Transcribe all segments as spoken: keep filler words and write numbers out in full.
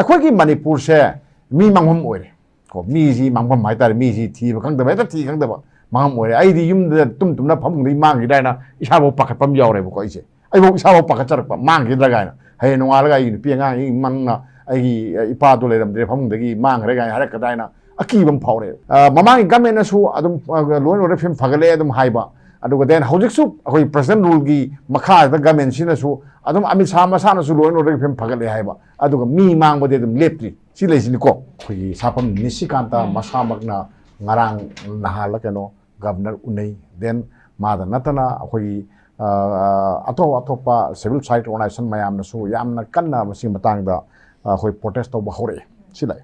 ꯑꯩꯈꯣꯏꯒꯤ ꯃꯅꯤꯄꯨꯔꯁꯦ ꯃꯤ ꯃꯥꯡꯐꯝ ꯑꯣꯏꯔꯦ꯫ ꯀꯣ, ꯃꯤꯁꯤ ꯃꯥꯡꯐꯝ ꯍꯥꯏꯇꯥꯔꯦ, ꯃꯤꯁꯤ ꯊꯤꯕ ꯈꯪꯗꯕ, ꯍꯦꯛꯇ ꯊꯤ ꯈꯪꯗꯕ ꯃꯥꯡꯐꯝ ꯑꯣꯏꯔꯦ꯫ ꯑꯩꯗꯤ ꯌꯨꯝꯗ ꯇꯨꯝ ꯇꯨꯝꯅ ꯐꯃꯨꯡꯗꯒꯤ ꯃꯥꯡꯈꯤꯗ꯭ꯔꯥ ꯍꯥꯏꯅ ꯏꯁꯥꯐꯥꯎ ꯄꯥꯈꯠꯄ ꯑꯃ ꯌꯥꯎꯔꯦꯕꯀꯣ꯫ ꯑꯩꯁꯦ, ꯑꯩꯐꯥꯎ ꯏꯁꯥꯐꯥꯎ ꯄꯥꯈꯠꯆꯔꯛꯄ, ꯃꯥꯡꯈꯤꯗ꯭ꯔꯥ ꯀꯥꯏꯅ꯫ ꯍꯌꯦꯡ ꯅꯣꯡꯉꯥꯜꯂꯒ ꯑꯩꯒꯤ ꯅꯨꯄꯤ ꯑꯉꯥꯡ, ꯑꯩꯒꯤ ꯏꯃꯪꯅ ꯑꯩꯒꯤ, ꯑ, ꯏꯄꯥꯗꯣ ꯂꯩꯔꯝꯗ꯭ꯔꯦ, ꯐꯃꯨꯡꯗꯒꯤ ꯃꯥꯡꯈ꯭ꯔꯦ ꯀꯥꯏꯅ ꯍꯥꯏꯔꯛꯀꯗ꯭ꯔꯥ ꯍꯥꯏꯅ ꯑꯀꯤꯕ ꯑꯃ ꯐꯥꯎꯔꯛꯑꯦꯕ꯫ ꯑ, ꯃꯃꯥꯡꯒꯤ ꯒꯃꯦꯟꯅꯁꯨ ꯑꯗꯨꯝ, ꯑ, law and order ꯐꯤꯕꯝ ꯐꯒꯠꯂꯦ ꯑꯗꯨꯝ ꯍꯥꯏꯕ, ꯑꯗꯨꯒ then ꯍꯧꯖꯤꯛꯁꯨ ꯑꯩꯈꯣꯏ president ruleꯒꯤ ꯃꯈꯥꯗ ꯒꯃꯦꯟꯁꯤꯅꯁꯨ ꯑꯗꯨꯝ ꯑꯃꯤꯠ ꯁꯥꯍ ꯃꯁꯥꯅꯁꯨ law and orderꯒꯤ ꯐꯤꯕꯝ ꯐꯒꯠꯂꯦ ꯍꯥꯏꯕ, ꯑꯗꯨꯒ ꯃꯤ ꯃꯥꯡꯕꯗꯤ ꯑꯗꯨꯝ ꯂꯦꯞꯇ꯭ꯔꯤ꯫ ꯁꯤ ꯂꯩꯁꯤꯅꯤꯀꯣ꯫ ꯑꯩꯈꯣꯏꯒꯤ ꯁꯥꯐꯝ ꯅꯤꯁꯤꯀꯥꯟꯇ ꯃꯁꯥꯃꯛꯅ ꯉꯔꯥꯡ ꯅꯍꯥꯜꯂ ꯀꯩꯅꯣ ꯒꯕꯅꯔ ꯎꯅꯩ꯫ Then ꯃꯥꯗ ꯅꯠꯇꯅ ꯑꯩꯈꯣꯏꯒꯤ, ꯑ, ꯑꯇꯣꯞ ꯑꯇꯣꯞꯄ civil society organization ꯃꯌꯥꯝꯅꯁꯨ ꯌꯥꯝꯅ ꯀꯟꯅ ꯃꯁꯤꯒꯤ ꯃꯇꯥꯡꯗ, ꯑ, ꯑꯩꯈꯣꯏ protest ꯇꯧꯕ ꯍꯧꯔꯛꯑꯦ꯫ ꯁꯤ ꯂꯩ꯫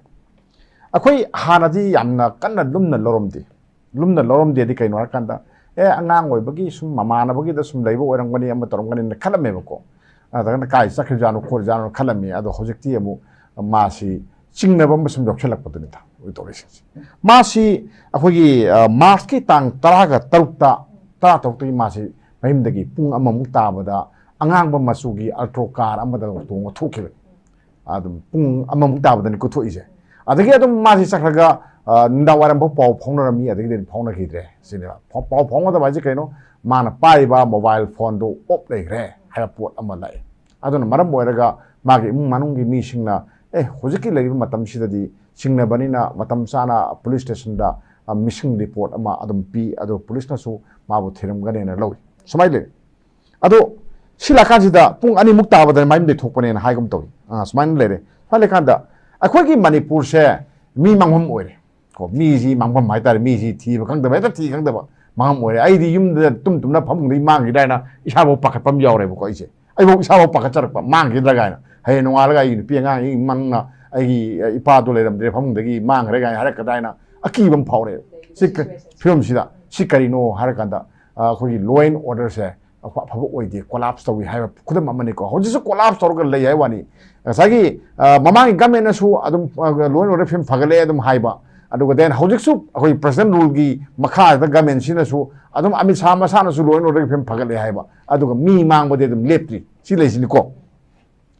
ꯑꯩꯈꯣꯏ ꯍꯥꯟꯅꯗꯤ ꯌꯥꯝꯅ ꯀꯟꯅ ꯂꯨꯝꯅ ꯂꯧꯔꯝꯗꯦ꯫ ꯂꯨꯝꯅ ꯂꯧꯔꯝꯗꯦꯗꯤ ꯀꯩꯅꯣ ꯍꯥꯏꯔꯀꯥꯟꯗ, "ꯑꯦ, ꯑꯉꯥꯡ ꯑꯣꯏꯕꯒꯤ ꯁꯨꯝ ꯃꯃꯥꯟꯅꯕꯒꯤꯗ ꯁꯨꯝ ꯂꯩꯕ ꯑꯣꯏꯔꯝꯒꯅꯤ, ꯑꯃ ꯇꯧꯔꯝꯒꯅꯤꯅ" ꯈꯜꯂꯝꯃꯦꯕꯀꯣ꯫ ꯑꯗꯨꯅ ꯀꯥꯏ ꯆꯠꯈ꯭ꯔꯤꯖꯥꯠꯅꯣ ꯈꯣꯠꯂꯤꯖꯥꯠꯅꯣ ꯈꯜꯂꯝꯃꯤ꯫ ꯑꯗꯣ ꯍꯧꯖꯤꯛꯇꯤ ꯑꯃꯨꯛ ꯃꯥꯁꯤ ꯆꯤꯡꯅꯕ ꯑꯃ ꯁꯨꯝ ꯌꯥꯎꯁꯜꯂꯛꯄꯗꯨꯅꯤꯗ ꯇꯧꯔꯤꯁꯤꯡꯁꯦ꯫ ꯃꯥꯁꯤ ꯑꯩꯈꯣꯏꯒꯤ, ꯑ, ꯃꯥꯔꯁꯀꯤ ꯇꯥꯡ ꯇꯔꯥꯒ ꯇꯔꯨꯛꯇ, ꯇꯔꯥ ꯇꯔꯨꯛꯇꯒꯤ ꯃꯥꯁꯤ ꯃꯌꯨꯝꯗꯒꯤ ꯄꯨꯡ ꯑꯃꯃꯨꯛ ꯇꯥꯕꯗ ꯑꯉꯥꯡꯕ ꯃꯆꯨꯒꯤ Alto car ꯑꯃꯗ ꯇꯣꯡꯉ ꯊꯣꯛꯈꯤꯕꯅꯤ꯫ ꯑꯗꯨꯝ ꯄꯨꯡ ꯑꯃꯃꯨꯛ ꯇꯥꯕꯗꯅꯤ ꯀꯨꯊꯣꯛꯏꯁꯦ꯫ ꯑꯗꯒꯤ ꯑꯗꯨꯝ ꯃꯥꯁꯤ ꯆꯠꯈ꯭ꯔꯒ, ꯑ, ꯅꯨꯡꯗꯥꯡ ꯋꯥꯏꯔꯝꯐꯥꯎ ꯄꯥꯎ ꯐꯥꯎꯅꯔꯝꯃꯤ, ꯑꯗꯒꯤꯗꯤ ꯑꯗꯨꯝ ꯐꯥꯎꯅꯈꯤꯗ꯭ꯔꯦ ꯁꯤꯅꯦꯕ꯫ ꯐꯥꯎ-, ꯄꯥꯎ ꯐꯥꯎꯅꯗꯕ ꯍꯥꯏꯁꯦ ꯀꯩꯅꯣ? ꯃꯥꯅ ꯄꯥꯏꯔꯤꯕ mobile phoneꯗꯨ off ꯂꯩꯈ꯭ꯔꯦ ꯍꯥꯏꯕ ꯄꯣꯠ ꯑꯃ ꯂꯥꯛꯑꯦ꯫ ꯑꯗꯨꯅ ꯃꯔꯝ ꯑꯣꯏꯔꯒ ꯃꯥꯒꯤ ꯏꯃꯨꯡ ꯃꯅꯨꯡꯒꯤ ꯃꯤꯁꯤꯡꯅ, "ꯑꯦ, ꯍꯧꯖꯤꯛꯀꯤ ꯂꯩꯔꯤꯕ ꯃꯇꯝꯁꯤꯗꯗꯤ ꯆꯤꯡꯅꯕꯅꯤꯅ ꯃꯇꯝ ꯆꯥꯅ police stationꯗ, ꯑ, missing report ꯑꯃ ꯑꯗꯨꯝ ꯄꯤ, ꯑꯗꯨ policeꯅꯁꯨ ꯃꯥꯕꯨ ꯊꯤꯔꯝꯒꯅꯦꯅ ꯂꯧꯏ"꯫ ꯁꯨꯃꯥꯏꯅ ꯂꯩ꯫ ꯑꯗꯣ ꯁꯤ ꯂꯥꯛꯀꯥꯟꯁꯤꯗ ꯄꯨꯡ ꯑꯅꯤꯃꯨꯛ ꯇꯥꯕꯗ ꯃꯌꯨꯝꯗꯩ ꯊꯣꯛꯄꯅꯦꯅ ꯍꯥꯏꯒꯨꯝ ꯇꯧꯏ꯫ ꯑꯥ, ꯁꯨꯃꯥꯏꯅ ꯂꯩꯔꯦ꯫ ꯁꯨꯃꯥꯏꯅ ꯂꯩꯀꯥꯟꯗ ꯑꯩꯈꯣꯏꯒꯤ ꯃꯅꯤꯄꯨꯔꯁꯦ ꯃꯤ ꯃꯥꯡꯐꯝ ꯑꯣꯏꯔꯦ꯫ ꯀꯣ, ꯃꯤꯁꯤ ꯃꯥꯡꯐꯝ ꯍꯥꯏꯇꯥꯔꯦ, ꯃꯤꯁꯤ ꯊꯤꯕ ꯈꯪꯗꯕ, ꯍꯦꯛꯇ ꯊꯤ ꯈꯪꯗꯕ ꯃꯥꯡꯐꯝ ꯑꯣꯏꯔꯦ꯫ ꯑꯩꯗꯤ ꯌꯨꯝꯗ ꯇꯨꯝ ꯇꯨꯝꯅ ꯐꯃꯨꯡꯗꯒꯤ ꯃꯥꯡꯈꯤꯗ꯭ꯔꯥ ꯍꯥꯏꯅ ꯏꯁꯥꯐꯥꯎ ꯄꯥꯈꯠꯄ ꯑꯃ ꯌꯥꯎꯔꯦꯕꯀꯣ꯫ ꯑꯩꯁꯦ, ꯑꯩꯐꯥꯎ ꯏꯁꯥꯐꯥꯎ ꯄꯥꯈꯠꯆꯔꯛꯄ, ꯃꯥꯡꯈꯤꯗ꯭ꯔꯥ ꯀꯥꯏꯅ꯫ ꯍꯌꯦꯡ ꯅꯣꯡꯉꯥꯜꯂꯒ ꯑꯩꯒꯤ ꯅꯨꯄꯤ ꯑꯉꯥꯡ, ꯑꯩꯒꯤ ꯏꯃꯪꯅ ꯑꯩꯒꯤ, ꯑ, ꯏꯄꯥꯗꯣ ꯂꯩꯔꯝꯗ꯭ꯔꯦ, ꯐꯃꯨꯡꯗꯒꯤ ꯃꯥꯡꯈ꯭ꯔꯦ ꯀꯥꯏꯅ ꯍꯥꯏꯔꯛꯀꯗ꯭ꯔꯥ ꯍꯥꯏꯅ ꯑꯀꯤꯕ ꯑꯃ ꯐꯥꯎꯔꯛꯑꯦꯕ꯫ ꯁꯤ ꯀ-, ꯐꯤꯕꯝꯁꯤꯗ ꯁꯤ ꯀꯔꯤꯅꯣ ꯍꯥꯏꯔꯀꯥꯟꯗ, ꯑ, ꯑꯩꯈꯣꯏꯒꯤ law and orderꯁꯦ ꯑꯐ-, ꯑꯐꯕ ꯑꯣꯏꯗꯦ, collapse ꯇꯧꯏ ꯍꯥꯏꯕ ꯈꯨꯗꯝ ꯑꯃꯅꯤꯀꯣ꯫ ꯍꯧꯖꯤꯛꯁꯨ collapse ꯇꯧꯔꯒ ꯂꯩ ꯍꯥꯏꯕ ꯋꯥꯅꯤ꯫ ꯉꯁꯥꯏꯒꯤ, ꯑ, ꯃꯃꯥꯡꯒꯤ ꯒꯃꯦꯟꯅꯁꯨ ꯑꯗꯨꯝ, ꯑ, law and order ꯐꯤꯕꯝ ꯐꯒꯠꯂꯦ ꯑꯗꯨꯝ ꯍꯥꯏꯕ, ꯑꯗꯨꯒ then ꯍꯧꯖꯤꯛꯁꯨ ꯑꯩꯈꯣꯏ president ruleꯒꯤ ꯃꯈꯥꯗ ꯒꯃꯦꯟꯁꯤꯅꯁꯨ ꯑꯗꯨꯝ ꯑꯃꯤꯠ ꯁꯥꯍ ꯃꯁꯥꯅꯁꯨ law and orderꯒꯤ ꯐꯤꯕꯝ ꯐꯒꯠꯂꯦ ꯍꯥꯏꯕ, ꯑꯗꯨꯒ ꯃꯤ ꯃꯥꯡꯕꯗꯤ ꯑꯗꯨꯝ ꯂꯦꯞꯇ꯭ꯔꯤ꯫ ꯁꯤ ꯂꯩꯁꯤꯅꯤꯀꯣ꯫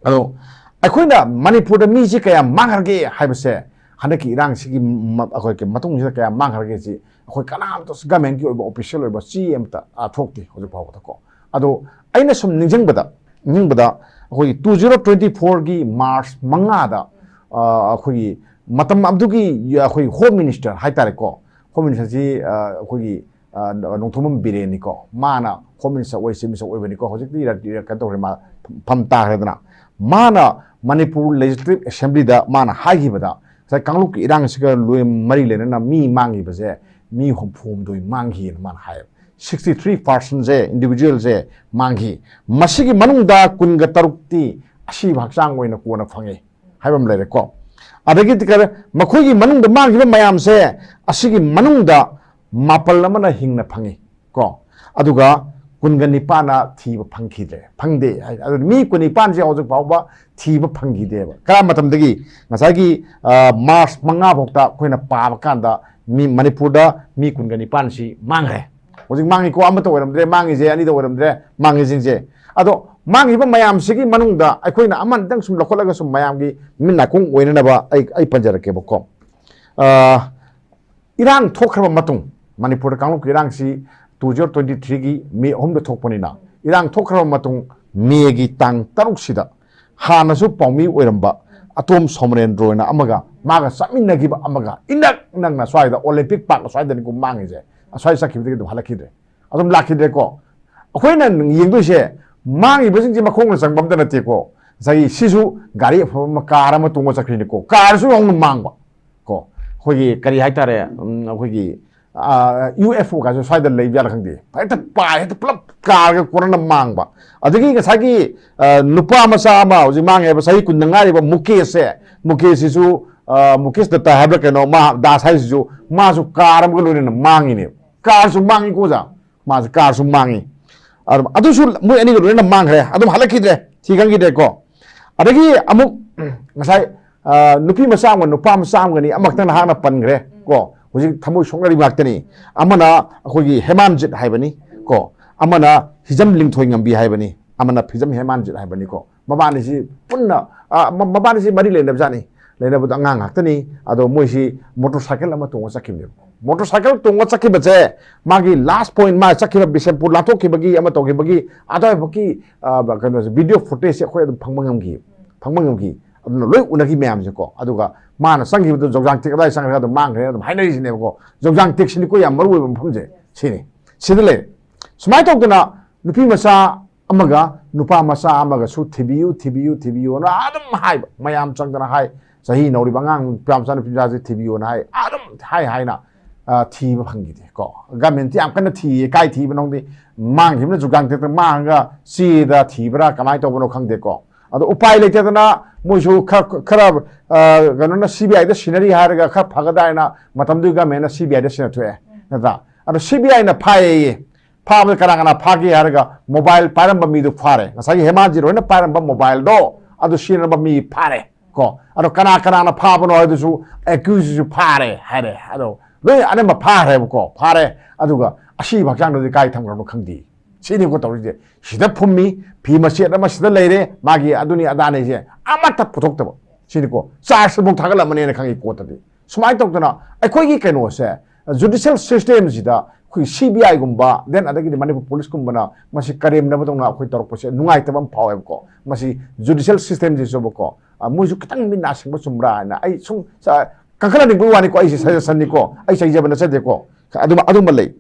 ꯑꯗꯣ ꯑꯩꯈꯣꯏꯅ ꯃꯅꯤꯄꯨꯔꯗ ꯃꯤꯁꯤ ꯀꯌꯥ ꯃꯥꯡꯈ꯭ꯔꯒꯦ ꯍꯥꯏꯕꯁꯦ, ꯍꯟꯗꯛꯀꯤ ꯏꯔꯥꯡꯁꯤꯒꯤ ꯃ-, ꯑꯩꯈꯣꯏꯒꯤ ꯃꯇꯨꯡꯁꯤꯗ ꯀꯌꯥ ꯃꯥꯡꯈ꯭ꯔꯒꯦ ꯁꯤ ꯑꯩꯈꯣꯏ ꯀꯅꯥꯝꯇ ꯒꯃꯦꯟꯒꯤ ꯑꯣꯏꯕ ꯑꯣꯐꯤꯁꯤꯌꯦꯜ ꯑꯣꯏꯕ ꯆꯦ ꯑꯃꯇ, ꯑ, ꯊꯣꯛꯇꯦ ꯍꯧꯖꯤꯛ ꯐꯥꯎꯕꯗꯀꯣ꯫ ꯑꯗꯣ ꯑꯩꯅ ꯁꯨꯝ ꯅꯤꯡꯁꯤꯡꯕꯗ, ꯅꯤꯡꯁꯤꯡꯕꯗ ꯑꯩꯈꯣꯏꯒꯤ ꯇꯨ ꯖꯤꯔꯣ ꯇ꯭ꯋꯦꯟꯇꯤ ꯐꯣꯔꯒꯤ ꯃꯥꯔꯆ ꯃꯉꯥꯗ, ꯑ, ꯑꯩꯈꯣꯏꯒꯤ ꯃꯇꯝ ꯑꯗꯨꯒꯤ ꯑꯩꯈꯣꯏ ꯍꯣꯝ ꯃꯤꯅꯤꯁꯇꯔ ꯍꯥꯏꯇꯥꯔꯦꯀꯣ, ꯍꯣꯝ ꯃꯤꯅꯤꯁꯇꯔꯁꯤ, ꯑ, ꯑꯩꯈꯣꯏꯒꯤ, ꯑ, ꯅꯣꯡꯊꯣꯝꯕꯝ ꯕꯤꯔꯦꯟꯅꯤꯀꯣ, ꯃꯥꯅ ꯍꯣꯝ ꯃꯤꯅꯤꯁꯇꯔ ꯑꯣꯏ, ꯆꯤꯐ ꯃꯤꯅꯤꯁꯇꯔ ꯑꯣꯏꯕꯅꯤꯀꯣ, ꯍꯧꯖꯤꯛꯇꯤ ꯔ-, ꯔ-, ꯀꯩꯅꯣ ꯇꯧꯈ꯭ꯔꯦ, ꯃꯥ ꯐꯝ ꯇꯥꯈ꯭ꯔꯦꯗꯅ꯫ ꯃꯥꯅ ꯃꯅꯤꯄꯨꯔ ꯂꯦꯖꯤꯁꯂꯦꯇꯤꯚ ꯑꯦꯁꯦꯝꯕ꯭ꯂꯤꯗ ꯃꯥꯅ ꯍꯥꯏꯈꯤꯕꯗ, ꯉꯁꯥꯏ ꯀꯥꯡꯂꯨꯞꯀꯤ ꯏꯔꯥꯡꯁꯤꯒ ꯂꯣꯏ-, ꯃꯔꯤ ꯂꯩꯅꯅ ꯃꯤ ꯃꯥꯡꯈꯤꯕꯁꯦ ꯃꯤ ꯍꯨꯝꯐꯨ ꯍꯨꯝꯗꯣꯏ ꯃꯥꯡꯈꯤꯑꯅ ꯃꯥꯅ ꯍꯥꯏꯌꯦꯕ꯫ ꯁꯤꯛꯁꯇꯤ ꯊ꯭ꯔꯤ ꯄꯥꯔꯁꯦꯟꯁꯦ, ꯏꯟꯗꯤꯕꯤꯖꯨꯋꯦꯜꯁꯦ ꯃꯥꯡꯈꯤ꯫ ꯃꯁꯤꯒꯤ ꯃꯅꯨꯡꯗ ꯀꯨꯟꯒ ꯇꯔꯨꯛꯇꯤ ꯑꯁꯤꯕ ꯍꯛꯆꯥꯡ ꯑꯣꯏꯅ ꯀꯣꯟꯅ ꯐꯪꯉꯤ ꯍꯥꯏꯕ ꯑꯃ ꯂꯩꯔꯦꯀꯣ꯫ ꯑꯗꯒꯤ ꯀꯔ-, ꯃꯈꯣꯏꯒꯤ ꯃꯅꯨꯡꯗ ꯃꯥꯡꯈꯤꯕ ꯃꯌꯥꯝꯁꯦ, ꯑꯁꯤꯒꯤ ꯃꯅꯨꯡꯗ ꯃꯥꯄꯜ ꯑꯃꯅ ꯍꯤꯡꯅ ꯐꯪꯉꯤ ꯀꯣ, ꯑꯗꯨꯒ ꯀꯨꯟꯒ ꯅꯤꯄꯥꯟꯅ ꯊꯤꯕ ꯐꯪꯈꯤꯗ꯭ꯔꯦ, ꯐꯪꯗꯦ ꯍꯥꯏ꯫ ꯑꯗꯨ ꯃꯤ ꯀꯨꯟꯅꯤꯄꯥꯟꯁꯦ ꯍꯧꯖꯤꯛ ꯐꯥꯎꯕ ꯊꯤꯕ ꯐꯪꯈꯤꯗꯦꯕ꯫ ꯀꯔꯝꯕ ꯃꯇꯝꯗꯒꯤ? ꯉꯁꯥꯏꯒꯤ, ꯑ, ꯃꯥꯔꯆ ꯃꯉꯥ ꯐꯥꯎꯇ ꯑꯩꯈꯣꯏꯅ ꯄꯥꯕ ꯀꯥꯟꯗ ꯃꯤ ꯃꯅꯤꯄꯨꯔꯗ ꯃꯤ ꯀꯨꯟꯒ ꯅꯤꯄꯥꯟꯁꯤ ꯃꯥꯡꯈ꯭ꯔꯦ꯫ ꯍꯧꯖꯤꯛ ꯃꯥꯡꯉꯤꯀꯣ, ꯑꯃꯠꯇ ꯑꯣꯏꯔꯝꯗ꯭ꯔꯦ, ꯃꯥꯡꯉꯤꯁꯦ ꯑꯅꯤꯗ ꯑꯣꯏꯔꯝꯗ꯭ꯔꯦ, ꯃꯥꯡꯉꯤꯁꯤꯡꯁꯦ꯫ ꯑꯗꯣ ꯃꯥꯡꯉꯤꯕ ꯃꯌꯥꯝꯁꯤꯒꯤ ꯃꯅꯨꯡꯗ ꯑꯩꯈꯣꯏꯅ ꯑꯃꯅꯤꯇꯪ ꯁꯨꯝ ꯂꯧꯈꯠꯂꯒ ꯁꯨꯝ ꯃꯌꯥꯝꯒꯤ ꯃꯤꯠ ꯅꯥꯀꯣꯡ ꯑꯣꯏꯅꯅꯕ ꯑꯩ, ꯑꯩ ꯄꯟꯖꯔꯛꯀꯦꯕꯀꯣ꯫ ꯑ, ꯏꯔꯥꯡ ꯊꯣꯛꯈ꯭ꯔꯕ ꯃꯇꯨꯡ, ꯃꯅꯤꯄꯨꯔꯗ ꯀꯥꯡꯂꯨꯞꯀꯤ ꯏꯔꯥꯡꯁꯤ ꯇꯨ ꯖꯤꯔꯣ ꯇ꯭ꯋꯦꯟꯇꯤ ꯊ꯭ꯔꯤꯒꯤ ꯃꯦ ꯑꯍꯨꯝꯗ ꯊꯣꯛꯄꯅꯤꯅ, ꯏꯔꯥꯡ ꯊꯣꯛꯈ꯭ꯔꯕ ꯃꯇꯨꯡ ꯃꯦꯒꯤ ꯇꯥꯡ ꯇꯔꯨꯛꯁꯤꯗ ꯍꯥꯟꯅꯁꯨ ꯄꯥꯎꯃꯤ ꯑꯣꯏꯔꯝꯕ ꯑꯇꯣꯝ ꯁꯣꯃꯔꯦꯟꯗ꯭ꯔꯣꯅ ꯑꯃꯒ ꯃꯥꯒ ꯆꯠꯃꯤꯟꯅꯈꯤꯕ ꯑꯃꯒ ꯏꯅꯛ ꯅꯛꯅ ꯁ꯭ꯋꯥꯏꯗ ꯑꯣꯂꯦꯝꯄꯤꯛ ꯄꯥꯔꯛ ꯑꯁ꯭ꯋꯥꯏꯗꯅꯤꯀꯣ ꯃꯥꯡꯉꯤꯁꯦ꯫ ꯑꯁ꯭ꯋꯥꯏ ꯆꯠꯈꯤꯕꯗꯒꯤ ꯑꯗꯨꯝ ꯍꯜꯂꯛꯈꯤꯗ꯭ꯔꯦ, ꯑꯗꯨꯝ ꯂꯥꯛꯈꯤꯗ꯭ꯔꯦꯀꯣ꯫ ꯑꯩꯈꯣꯏꯅ ꯌꯦꯡꯗꯣꯏꯁꯦ ꯃꯥꯡꯉꯤꯕꯁꯤꯡꯁꯦ ꯃꯈꯣꯡꯅ ꯆꯪꯕ ꯑꯝꯇ ꯅꯠꯇꯦꯀꯣ꯫ ꯉꯁꯥꯏꯒꯤ ꯁꯤꯁꯨ ꯒꯥꯔꯤ ꯑꯐꯕ ꯑꯃ, ꯀꯥꯔ ꯑꯃ ꯇꯣꯡꯉ ꯆꯠꯈ꯭ꯔꯤꯅꯤꯀꯣ, ꯀꯥꯔꯁꯨ ꯌꯥꯎꯅ ꯃꯥꯡꯕ꯫ ꯀꯣ, ꯑꯩꯈꯣꯏꯒꯤ ꯀꯔꯤ ꯍꯥꯏꯇꯥꯔꯦ, ꯎꯝ, ꯑꯩꯈꯣꯏꯒꯤ, ꯑ, ꯌꯨ ꯑꯦꯐ ꯑꯣ ꯀꯥꯏꯁꯨ ꯁ꯭ꯋꯥꯏꯗ ꯂꯩꯕ ꯌꯥꯠꯂ ꯈꯪꯗꯦ, ꯍꯦꯛꯇ ꯄꯥꯏ, ꯍꯦꯛꯇ ꯄꯨꯂꯞ ꯀꯥꯔꯒ ꯀꯣꯟꯅꯅ ꯃꯥꯡꯕ꯫ ꯑꯗꯒꯤ ꯉꯁꯥꯏꯒꯤ, ꯑ, ꯅꯨꯄꯥ ꯃꯆꯥ ꯑꯃ ꯍꯧꯖꯤꯛ ꯃꯥꯡꯉꯦ ꯍꯥꯏꯕ, ꯆꯍꯤ ꯀꯨꯟꯗ ꯉꯥꯏꯔꯤꯕ ꯃꯨꯀꯦꯁꯁꯦ, ꯃꯨꯀꯦꯁꯁꯤꯁꯨ, ꯑ, ꯃꯨꯀꯦꯁ ꯗꯠꯇ ꯍꯥꯏꯕ꯭ꯔꯥ ꯀꯩꯅꯣ, ꯃꯥ ꯗꯥꯁ ꯍꯥꯏꯁꯤꯁꯨ, ꯃꯥꯁꯨ ꯀꯥꯔ ꯑꯃꯒ ꯂꯣꯏꯅꯅ ꯃꯥꯡꯉꯤꯅꯦ꯫ ꯀꯥꯔꯁꯨ ꯃꯥꯡꯉꯤꯀꯣ ꯑꯣꯖꯥ, ꯃꯥꯁꯨ ꯀꯥꯔꯁꯨ ꯃꯥꯡꯉꯤ꯫ ꯑꯗꯨꯝ, ꯑꯗꯨꯁꯨ ꯃꯣꯏ ꯑꯅꯤꯒ ꯂꯣꯏꯅꯅ ꯃꯥꯡꯈ꯭ꯔꯦ, ꯑꯗꯨꯝ ꯍꯜꯂꯛꯈꯤꯗ꯭ꯔꯦ, ꯊꯤ ꯈꯪꯈꯤꯗ꯭ꯔꯦꯀꯣ꯫ ꯑꯗꯒꯤ ꯑꯃꯨꯛ ꯉꯁꯥꯏ, ꯑ, ꯅꯨꯄꯤ ꯃꯆꯥ ꯑꯃꯒ ꯅꯨꯄꯥ ꯃꯆꯥ ꯑꯃꯒꯅꯤ, ꯑꯃꯈꯛꯇꯪ ꯅꯍꯥꯛꯅ ꯄꯟꯈ꯭ꯔꯦ ꯀꯣ꯫ ꯍꯧꯖꯤꯛ ꯊꯃꯣꯏ ꯁꯣꯛꯅꯔꯤꯕ ꯉꯥꯛꯇꯅꯤ꯫ ꯑꯃꯅ ꯑꯩꯈꯣꯏꯒꯤ ꯍꯦꯃꯥꯟꯖꯤꯠ ꯍꯥꯏꯕꯅꯤ ꯀꯣ, ꯑꯃꯅ ꯍꯤꯖꯝ ꯂꯤꯡꯊꯣꯏ ꯉꯝꯕꯤ ꯍꯥꯏꯕꯅꯤ, ꯑꯃꯅ ꯐꯤꯖꯝ ꯍꯦꯃꯥꯟꯖꯤꯠ ꯍꯥꯏꯕꯅꯤ ꯀꯣ꯫ ꯃꯕꯥꯅꯤꯁꯤ ꯄꯨꯟꯅ, ꯑ, ꯃ-, ꯃꯕꯥꯅꯤꯁꯤ ꯃꯔꯤ ꯂꯩꯅꯕꯖꯥꯠꯅꯤ꯫ ꯂꯩꯅꯕꯗꯣ ꯑꯉꯥꯡ ꯉꯥꯛꯇꯅꯤ꯫ ꯑꯗꯣ ꯃꯣꯏꯁꯤ motorcycle ꯑꯃ ꯇꯣꯡꯉ ꯆꯠꯈꯤꯕꯅꯦꯕ꯫ Motorcycle ꯇꯣꯡꯉ ꯆꯠꯈꯤꯕꯁꯦ, ꯃꯥꯒꯤ last point, ꯃꯥ ꯆꯠꯈꯤꯕ ꯕꯤꯁꯦꯝꯄꯨꯔ ꯂꯥꯟꯊꯣꯛꯈꯤꯕꯒꯤ ꯑꯃ ꯇꯧꯈꯤꯕꯒꯤ ꯑꯗꯨꯋꯥꯏꯐꯥꯎꯀꯤ, ꯑ, ꯀꯩꯅꯣꯁꯦ, video footage ꯁꯦ ꯑꯩꯈꯣꯏ ꯑꯗꯨꯝ ꯐꯪꯕ ꯉꯝꯈꯤ, ꯐꯪꯕ ꯉꯝꯈꯤ꯫ ꯑꯗꯨꯅ ꯂꯣꯏ ꯎꯅꯈꯤ ꯃꯌꯥꯝꯁꯦꯀꯣ꯫ ꯑꯗꯨꯒ ꯃꯥꯅ ꯆꯪꯈꯤꯕꯗꯣ ꯖꯧꯖꯥꯡ ꯇꯦꯛ ꯑꯗꯨꯋꯥꯏ ꯆꯪꯈ꯭ꯔꯒ ꯑꯗꯨꯝ ꯃꯥꯡꯈ꯭ꯔꯦꯅ ꯑꯗꯨꯝ ꯍꯥꯏꯅꯔꯤꯁꯤꯅꯦꯕꯀꯣ꯫ ꯖꯧꯖꯥꯡ ꯇꯦꯛꯁꯤꯅꯤꯀꯣ ꯌꯥꯝ ꯃꯔꯨ ꯑꯣꯏꯕ ꯃꯐꯝꯁꯦ꯫ ꯁꯤꯅꯤ꯫ ꯁꯤꯗ ꯂꯩꯔꯦ꯫ ꯁꯨꯃꯥꯏꯅ ꯇꯧꯗꯅ ꯅꯨꯄꯤ ꯃꯆꯥ ꯑꯃꯒ ꯅꯨꯄꯥ ꯃꯆꯥ ꯑꯃꯒꯁꯨ "ꯊꯤꯕꯤꯌꯨ, ꯊꯤꯕꯤꯌꯨ, ꯊꯤꯕꯤꯌꯨꯅ" ꯑꯗꯨꯝ ꯍꯥꯏꯕ꯫ ꯃꯌꯥꯝ ꯆꯪꯗꯅ ꯍꯥꯏ, "ꯆꯍꯤ ꯅꯧꯔꯤꯕ ꯑꯉꯥꯡ ꯅꯨꯄꯥ ꯃꯆꯥ, ꯅꯨꯄꯤ ꯃꯆꯥꯁꯦ ꯊꯤꯕꯤꯌꯨꯅ" ꯍꯥꯏ꯫ ꯑꯗꯨꯝ ꯍꯥꯏ ꯍꯥꯏꯅ, ꯑ, ꯊꯤꯕ ꯐꯪꯈꯤꯗꯦ ꯀꯣ꯫ Government ꯇꯤ ꯌꯥꯝ ꯀꯟꯅ ꯊꯤꯌꯦ꯫ ꯀꯥꯏ ꯊꯤꯕꯅꯣ ꯈꯪꯗꯦ꯫ ꯃꯥꯡꯈꯤꯕꯅ ꯖꯧꯖꯥꯡ ꯇꯦꯛꯇ ꯃꯥꯡꯉꯒ ꯆꯦꯗ ꯊꯤꯕ꯭ꯔꯥ, ꯀꯃꯥꯏꯅ ꯇꯧꯕꯅꯣ ꯈꯪꯗꯦꯀꯣ꯫ ꯑꯗꯣ ꯎꯄꯥꯏ ꯂꯩꯇꯗꯅ ꯃꯣꯏꯁꯨ ꯈꯔ, ꯈꯔ, ꯑ, ꯀꯩꯅꯣꯅ, C B I the scenery ꯍꯥꯏꯔꯒ ꯈꯔ ꯐꯒꯗ꯭ꯔꯥ ꯍꯥꯏꯅ ꯃꯇꯝꯗꯨꯒꯤ government ꯅ C B I ꯗ ꯁꯤꯟꯅꯊꯣꯛꯑꯦ, ꯅꯠꯇ꯭ꯔꯥ? ꯑꯗꯣ C B I ꯅ ꯐꯥꯏꯌꯦꯌꯦ꯫ ꯐꯥꯕꯗ ꯀꯅꯥ ꯀꯅꯥ ꯐꯥꯒꯦ ꯍꯥꯏꯔꯒ mobile ꯄꯥꯏꯔꯝꯕ ꯃꯤꯗꯨ ꯐꯥꯔꯦ꯫ ꯉꯁꯥꯏꯒꯤ ꯍꯦꯃꯥꯖꯤꯠ ꯍꯣꯏꯅ ꯄꯥꯏꯔꯝꯕ mobile ꯗꯣ ꯑꯗꯨ ꯁꯤꯖꯤꯟꯅꯔꯝꯕ ꯃꯤ ꯐꯥꯔꯦ ꯀꯣ꯫ ꯑꯗꯣ ꯀꯅꯥ ꯀꯅꯥꯅ ꯐꯥꯕꯅꯣ ꯍꯥꯏꯗꯨꯁꯨ accused ꯁꯨ ꯐꯥꯔꯦ ꯍꯥꯏꯔꯦ꯫ ꯑꯗꯣ ꯂꯣꯏ ꯑꯅꯝꯕ ꯐꯥꯈ꯭ꯔꯦꯕꯀꯣ꯫ ꯐꯥꯔꯦ꯫ ꯑꯗꯨꯒ ꯑꯁꯤꯕ ꯍꯛꯆꯥꯡꯗꯨꯗꯤ ꯀꯥꯏ ꯊꯝꯈ꯭ꯔꯕꯅꯣ ꯈꯪꯗꯦ꯫ ꯁꯤꯅꯤꯀꯣ ꯇꯧꯔꯤꯁꯦ꯫ ꯁꯤꯗ ꯐꯨꯝꯃꯤ, ꯐꯤ ꯃꯆꯦꯠ ꯑꯃ ꯁꯤꯗ ꯂꯩꯔꯦ, ꯃꯥꯒꯤ ꯑꯗꯨꯅꯤ ꯑꯗꯥꯅꯤꯁꯦ ꯑꯃꯠꯇ ꯄꯨꯊꯣꯛꯇꯕ꯫ ꯁꯤꯅꯤꯀꯣ꯫ Charge ꯐꯥꯎ ꯊꯥꯒꯠꯂꯝꯃꯅꯦꯅ ꯈꯪꯉꯤ ꯀꯣꯔꯠꯇꯗꯤ꯫ ꯁꯨꯃꯥꯏꯅ ꯇꯧꯗꯅ ꯑꯩꯈꯣꯏꯒꯤ ꯀꯩꯅꯣꯁꯦ, judicial system ꯁꯤꯗ ꯑꯩꯈꯣꯏ C B I ꯒꯨꯝꯕ, then ꯑꯗꯒꯤꯗꯤ ꯃꯅꯤꯄꯨꯔ ꯄꯨꯂꯤꯁꯀꯨꯝꯕꯅ ꯃꯁꯤ ꯀꯔꯦꯝꯅꯕꯗꯧꯅ ꯑꯩꯈꯣꯏ ꯇꯧꯔꯛꯄꯁꯦ ꯅꯨꯡꯉꯥꯏꯇꯕ ꯑꯃ ꯐꯥꯎꯋꯦꯕꯀꯣ꯫ ꯃꯁꯤ judicial system ꯁꯤꯁꯨꯕꯀꯣ, ꯑ, ꯃꯣꯏꯁꯨ ꯈꯤꯇꯪ ꯃꯤꯠ ꯅꯥ ꯁꯤꯡꯕ ꯆꯨꯝꯕ꯭ꯔꯥ ꯍꯥꯏꯅ ꯑꯩ ꯁꯨꯝ ꯆ-, ꯀꯟꯈꯠꯍꯟꯅꯤꯡꯕꯒꯤ ꯋꯥꯅꯤꯀꯣ, ꯑꯩꯁꯦ suggestion ꯅꯤꯀꯣ, ꯑꯩ ꯆꯩꯖꯕ ꯅꯠꯆꯗꯦꯀꯣ꯫ ꯑꯗꯨꯃ, ꯑꯗꯨꯃ ꯂꯩ꯫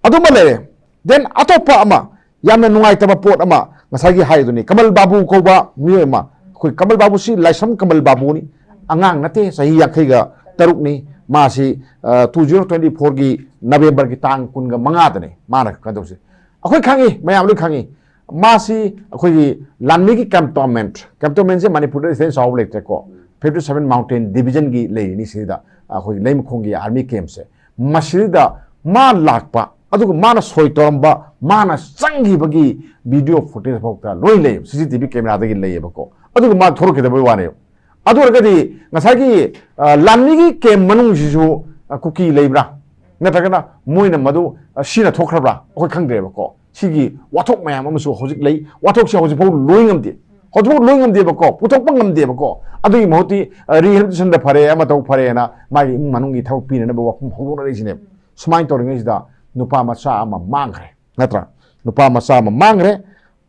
ꯑꯗꯨꯃ ꯂꯩꯔꯦ꯫ Then ꯑꯇꯣꯞꯄ ꯑꯃ, ꯌꯥꯝꯅ ꯅꯨꯡꯉꯥꯏꯇꯕ ꯄꯣꯠ ꯑꯃ, ꯉꯁꯥꯏꯒꯤ ꯍꯥꯏꯗꯨꯅꯤ, ꯀꯃꯜ ꯕꯥꯕꯨ ꯀꯧꯕ ꯃꯤꯑꯣꯏ ꯑꯃ, ꯑꯩꯈꯣꯏ ꯀꯃꯜ ꯕꯥꯕꯨꯁꯤ ꯂꯥꯏꯁ꯭ꯔꯝ ꯀꯃꯜ ꯕꯥꯕꯨꯅꯤ, ꯑꯉꯥꯡ ꯅꯠꯇꯦ, ꯆꯍꯤ ꯌꯥꯡꯈꯩꯒ ꯇꯔꯨꯛꯅꯤ꯫ ꯃꯥꯁꯤ, ꯑ, two zero twenty four ꯒꯤ November ꯒꯤ ꯇꯥꯡ ꯀꯨꯟꯒ ꯃꯉꯥꯗꯅꯤ ꯃꯥꯅ ꯀꯩꯅꯣ ꯇꯧꯁꯦ꯫ ꯑꯩꯈꯣꯏ ꯈꯪꯉꯤ, ꯃꯌꯥꯝ ꯂꯣꯏ ꯈꯪꯉꯤ꯫ ꯃꯥꯁꯤ ꯑꯩꯈꯣꯏꯒꯤ ꯂꯥꯟꯃꯤꯒꯤ cantonment, cantonment ꯁꯦ ꯃꯅꯤꯄꯨꯔꯗ ꯏꯊꯦꯟ ꯆꯥꯎꯕ ꯂꯩꯇ꯭ꯔꯦꯀꯣ, fifty seven Mountain Division ꯒꯤ ꯂꯩꯔꯤꯅꯤ ꯁꯤꯗ, ꯑꯩꯈꯣꯏꯒꯤ ꯂꯩꯃꯈꯣꯡꯒꯤ army camp ꯁꯦ꯫ ꯃꯁꯤꯗ ꯃꯥ ꯂꯥꯛꯄ, ꯑꯗꯨꯒ ꯃꯥꯅ ꯁꯣꯏ ꯇꯧꯔꯝꯕ, ꯃꯥꯅ ꯆꯪꯈꯤꯕꯒꯤ video footage ꯐꯥꯎꯗ ꯂꯣꯏ ꯂꯩ, C C T V camera ꯗꯒꯤ ꯂꯩꯌꯦꯕꯀꯣ꯫ ꯑꯗꯨꯒ ꯃꯥ ꯊꯣꯛꯂꯛꯈꯤꯗꯕꯩ ꯋꯥꯅꯦꯕ꯫ ꯑꯗꯨ ꯑꯣꯏꯔꯒꯗꯤ ꯉꯁꯥꯏꯒꯤ, ꯑ, ꯂꯥꯟꯃꯤꯒꯤ camp ꯃꯅꯨꯡꯁꯤꯁꯨ, ꯑ, ꯀꯨꯀꯤ ꯂꯩꯕ꯭ꯔꯥ? ꯅꯠꯇ꯭ꯔꯒꯅ ꯃꯣꯏꯅ ꯃꯗꯨ, ꯑ, ꯁꯤꯅ ꯊꯣꯛꯈ꯭ꯔꯕ꯭ꯔꯥ? ꯑꯩꯈꯣꯏ ꯈꯪꯗ꯭ꯔꯦꯕꯀꯣ꯫ ꯁꯤꯒꯤ ꯋꯥꯊꯣꯛ ꯃꯌꯥꯝ ꯑꯃꯁꯨ ꯍꯧꯖꯤꯛ ꯂꯩ꯫ ꯋꯥꯊꯣꯛꯁꯦ ꯍꯧꯖꯤꯛꯐꯥꯎ ꯂꯣꯏ ꯉꯝꯗꯦ꯫ ꯍꯧꯖꯤꯛꯐꯥꯎ ꯂꯣꯏ ꯉꯝꯗꯦꯕꯀꯣ, ꯄꯨꯊꯣꯛꯄ ꯉꯝꯗꯦꯕꯀꯣ꯫ ꯑꯗꯨꯒꯤ ꯃꯍꯨꯠꯇꯤ, ꯑ, rehabilitation ꯗ ꯐꯔꯦ, ꯑꯃ ꯇꯧ ꯐꯔꯦꯅ ꯃꯥꯒꯤ ꯏꯃꯨꯡ ꯃꯅꯨꯡꯒꯤ ꯊꯕꯛ ꯄꯤꯅꯅꯕ ꯋꯥꯐꯝ ꯍꯧꯗꯣꯛꯅꯔꯛꯏꯁꯤꯅꯦꯕ꯫ ꯁꯨꯃꯥꯏꯅ ꯇꯧꯔꯤꯉꯩꯁꯤꯗ ꯅꯨꯄꯥ ꯃꯆꯥ ꯑꯃ ꯃꯥꯡꯈ꯭ꯔꯦ, ꯅꯠꯇ꯭ꯔꯥ? ꯅꯨꯄꯥ ꯃꯆꯥ ꯑꯃ ꯃꯥꯡꯈ꯭ꯔꯦ꯫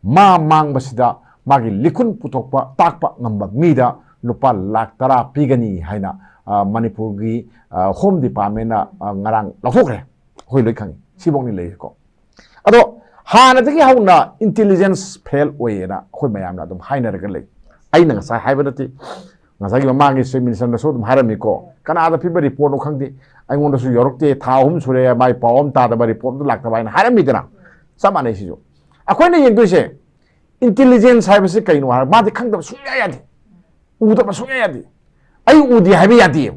ꯃꯥ ꯃꯥꯡꯕꯁꯤꯗ ꯃꯥꯒꯤ ꯂꯤꯈꯨꯟ ꯄꯨꯊꯣꯛꯄ ꯇꯥꯛꯄ ꯉꯝꯕ ꯃꯤꯗ ꯂꯨꯄꯥ ꯂꯥꯈ ꯇꯔꯥ ꯄꯤꯒꯅꯤ ꯍꯥꯏꯅ, ꯑ, ꯃꯅꯤꯄꯨꯔꯒꯤ, ꯑ, Home Department ꯅ, ꯑ, ꯉꯔꯥꯡ ꯂꯧꯊꯣꯛꯈ꯭ꯔꯦ꯫ ꯑꯩꯈꯣꯏ ꯂꯣꯏ ꯈꯪꯉꯤ꯫ ꯁꯤꯐꯧꯅꯤ ꯂꯩꯔꯤꯁꯦꯀꯣ꯫ ꯑꯗꯣ ꯍꯥꯟꯅꯗꯒꯤ ꯍꯧꯅ intelligence fail ꯑꯣꯏꯌꯦꯅ ꯑꯩꯈꯣꯏ ꯃꯌꯥꯝꯅ ꯑꯗꯨꯝ ꯍꯥꯏꯅꯔꯒ ꯂꯩ꯫ ꯑꯩꯅ ꯉꯁꯥꯏ ꯍꯥꯏꯕ ꯅꯠꯇꯦ, ꯉꯁꯥꯏꯒꯤ ꯃꯃꯥꯡꯒꯤ Chief Minister ꯅꯁꯨ ꯑꯗꯨꯝ ꯍꯥꯏꯔꯝꯃꯤꯀꯣ, "ꯀꯅꯥꯗ ꯄꯤꯕ report ꯅꯣ ꯈꯪꯗꯦ, ꯑꯩꯉꯣꯟꯗꯁꯨ ꯌꯧꯔꯛꯇꯦ, ꯊꯥ ꯑꯍꯨꯝ ꯁꯨꯔꯦ ꯃꯥꯏ ꯄꯥꯎ ꯑꯃ ꯇꯥꯗꯕ, report ꯑꯃ ꯂꯥꯛꯇꯕ" ꯍꯥꯏꯅ ꯍꯥꯏꯔꯝꯃꯤꯗꯅ꯫ ꯆꯞ ꯃꯥꯟꯅꯩ ꯁꯤꯁꯨ꯫ ꯑꯩꯈꯣꯏꯅ ꯌꯦꯡꯗꯣꯏꯁꯦ intelligence ꯍꯥꯏꯕꯁꯤ ꯀꯩꯅꯣ ꯍꯥꯏꯔ, ꯃꯥꯗꯤ ꯈꯪꯗꯕ ꯁꯨꯡꯌꯥ ꯌꯥꯗꯦ, ꯎꯗꯕ ꯁꯨꯡꯌꯥ ꯌꯥꯗꯦ꯫ "ꯑꯩ ꯎꯗꯦ" ꯍꯥꯏꯕ ꯌꯥꯗꯦ,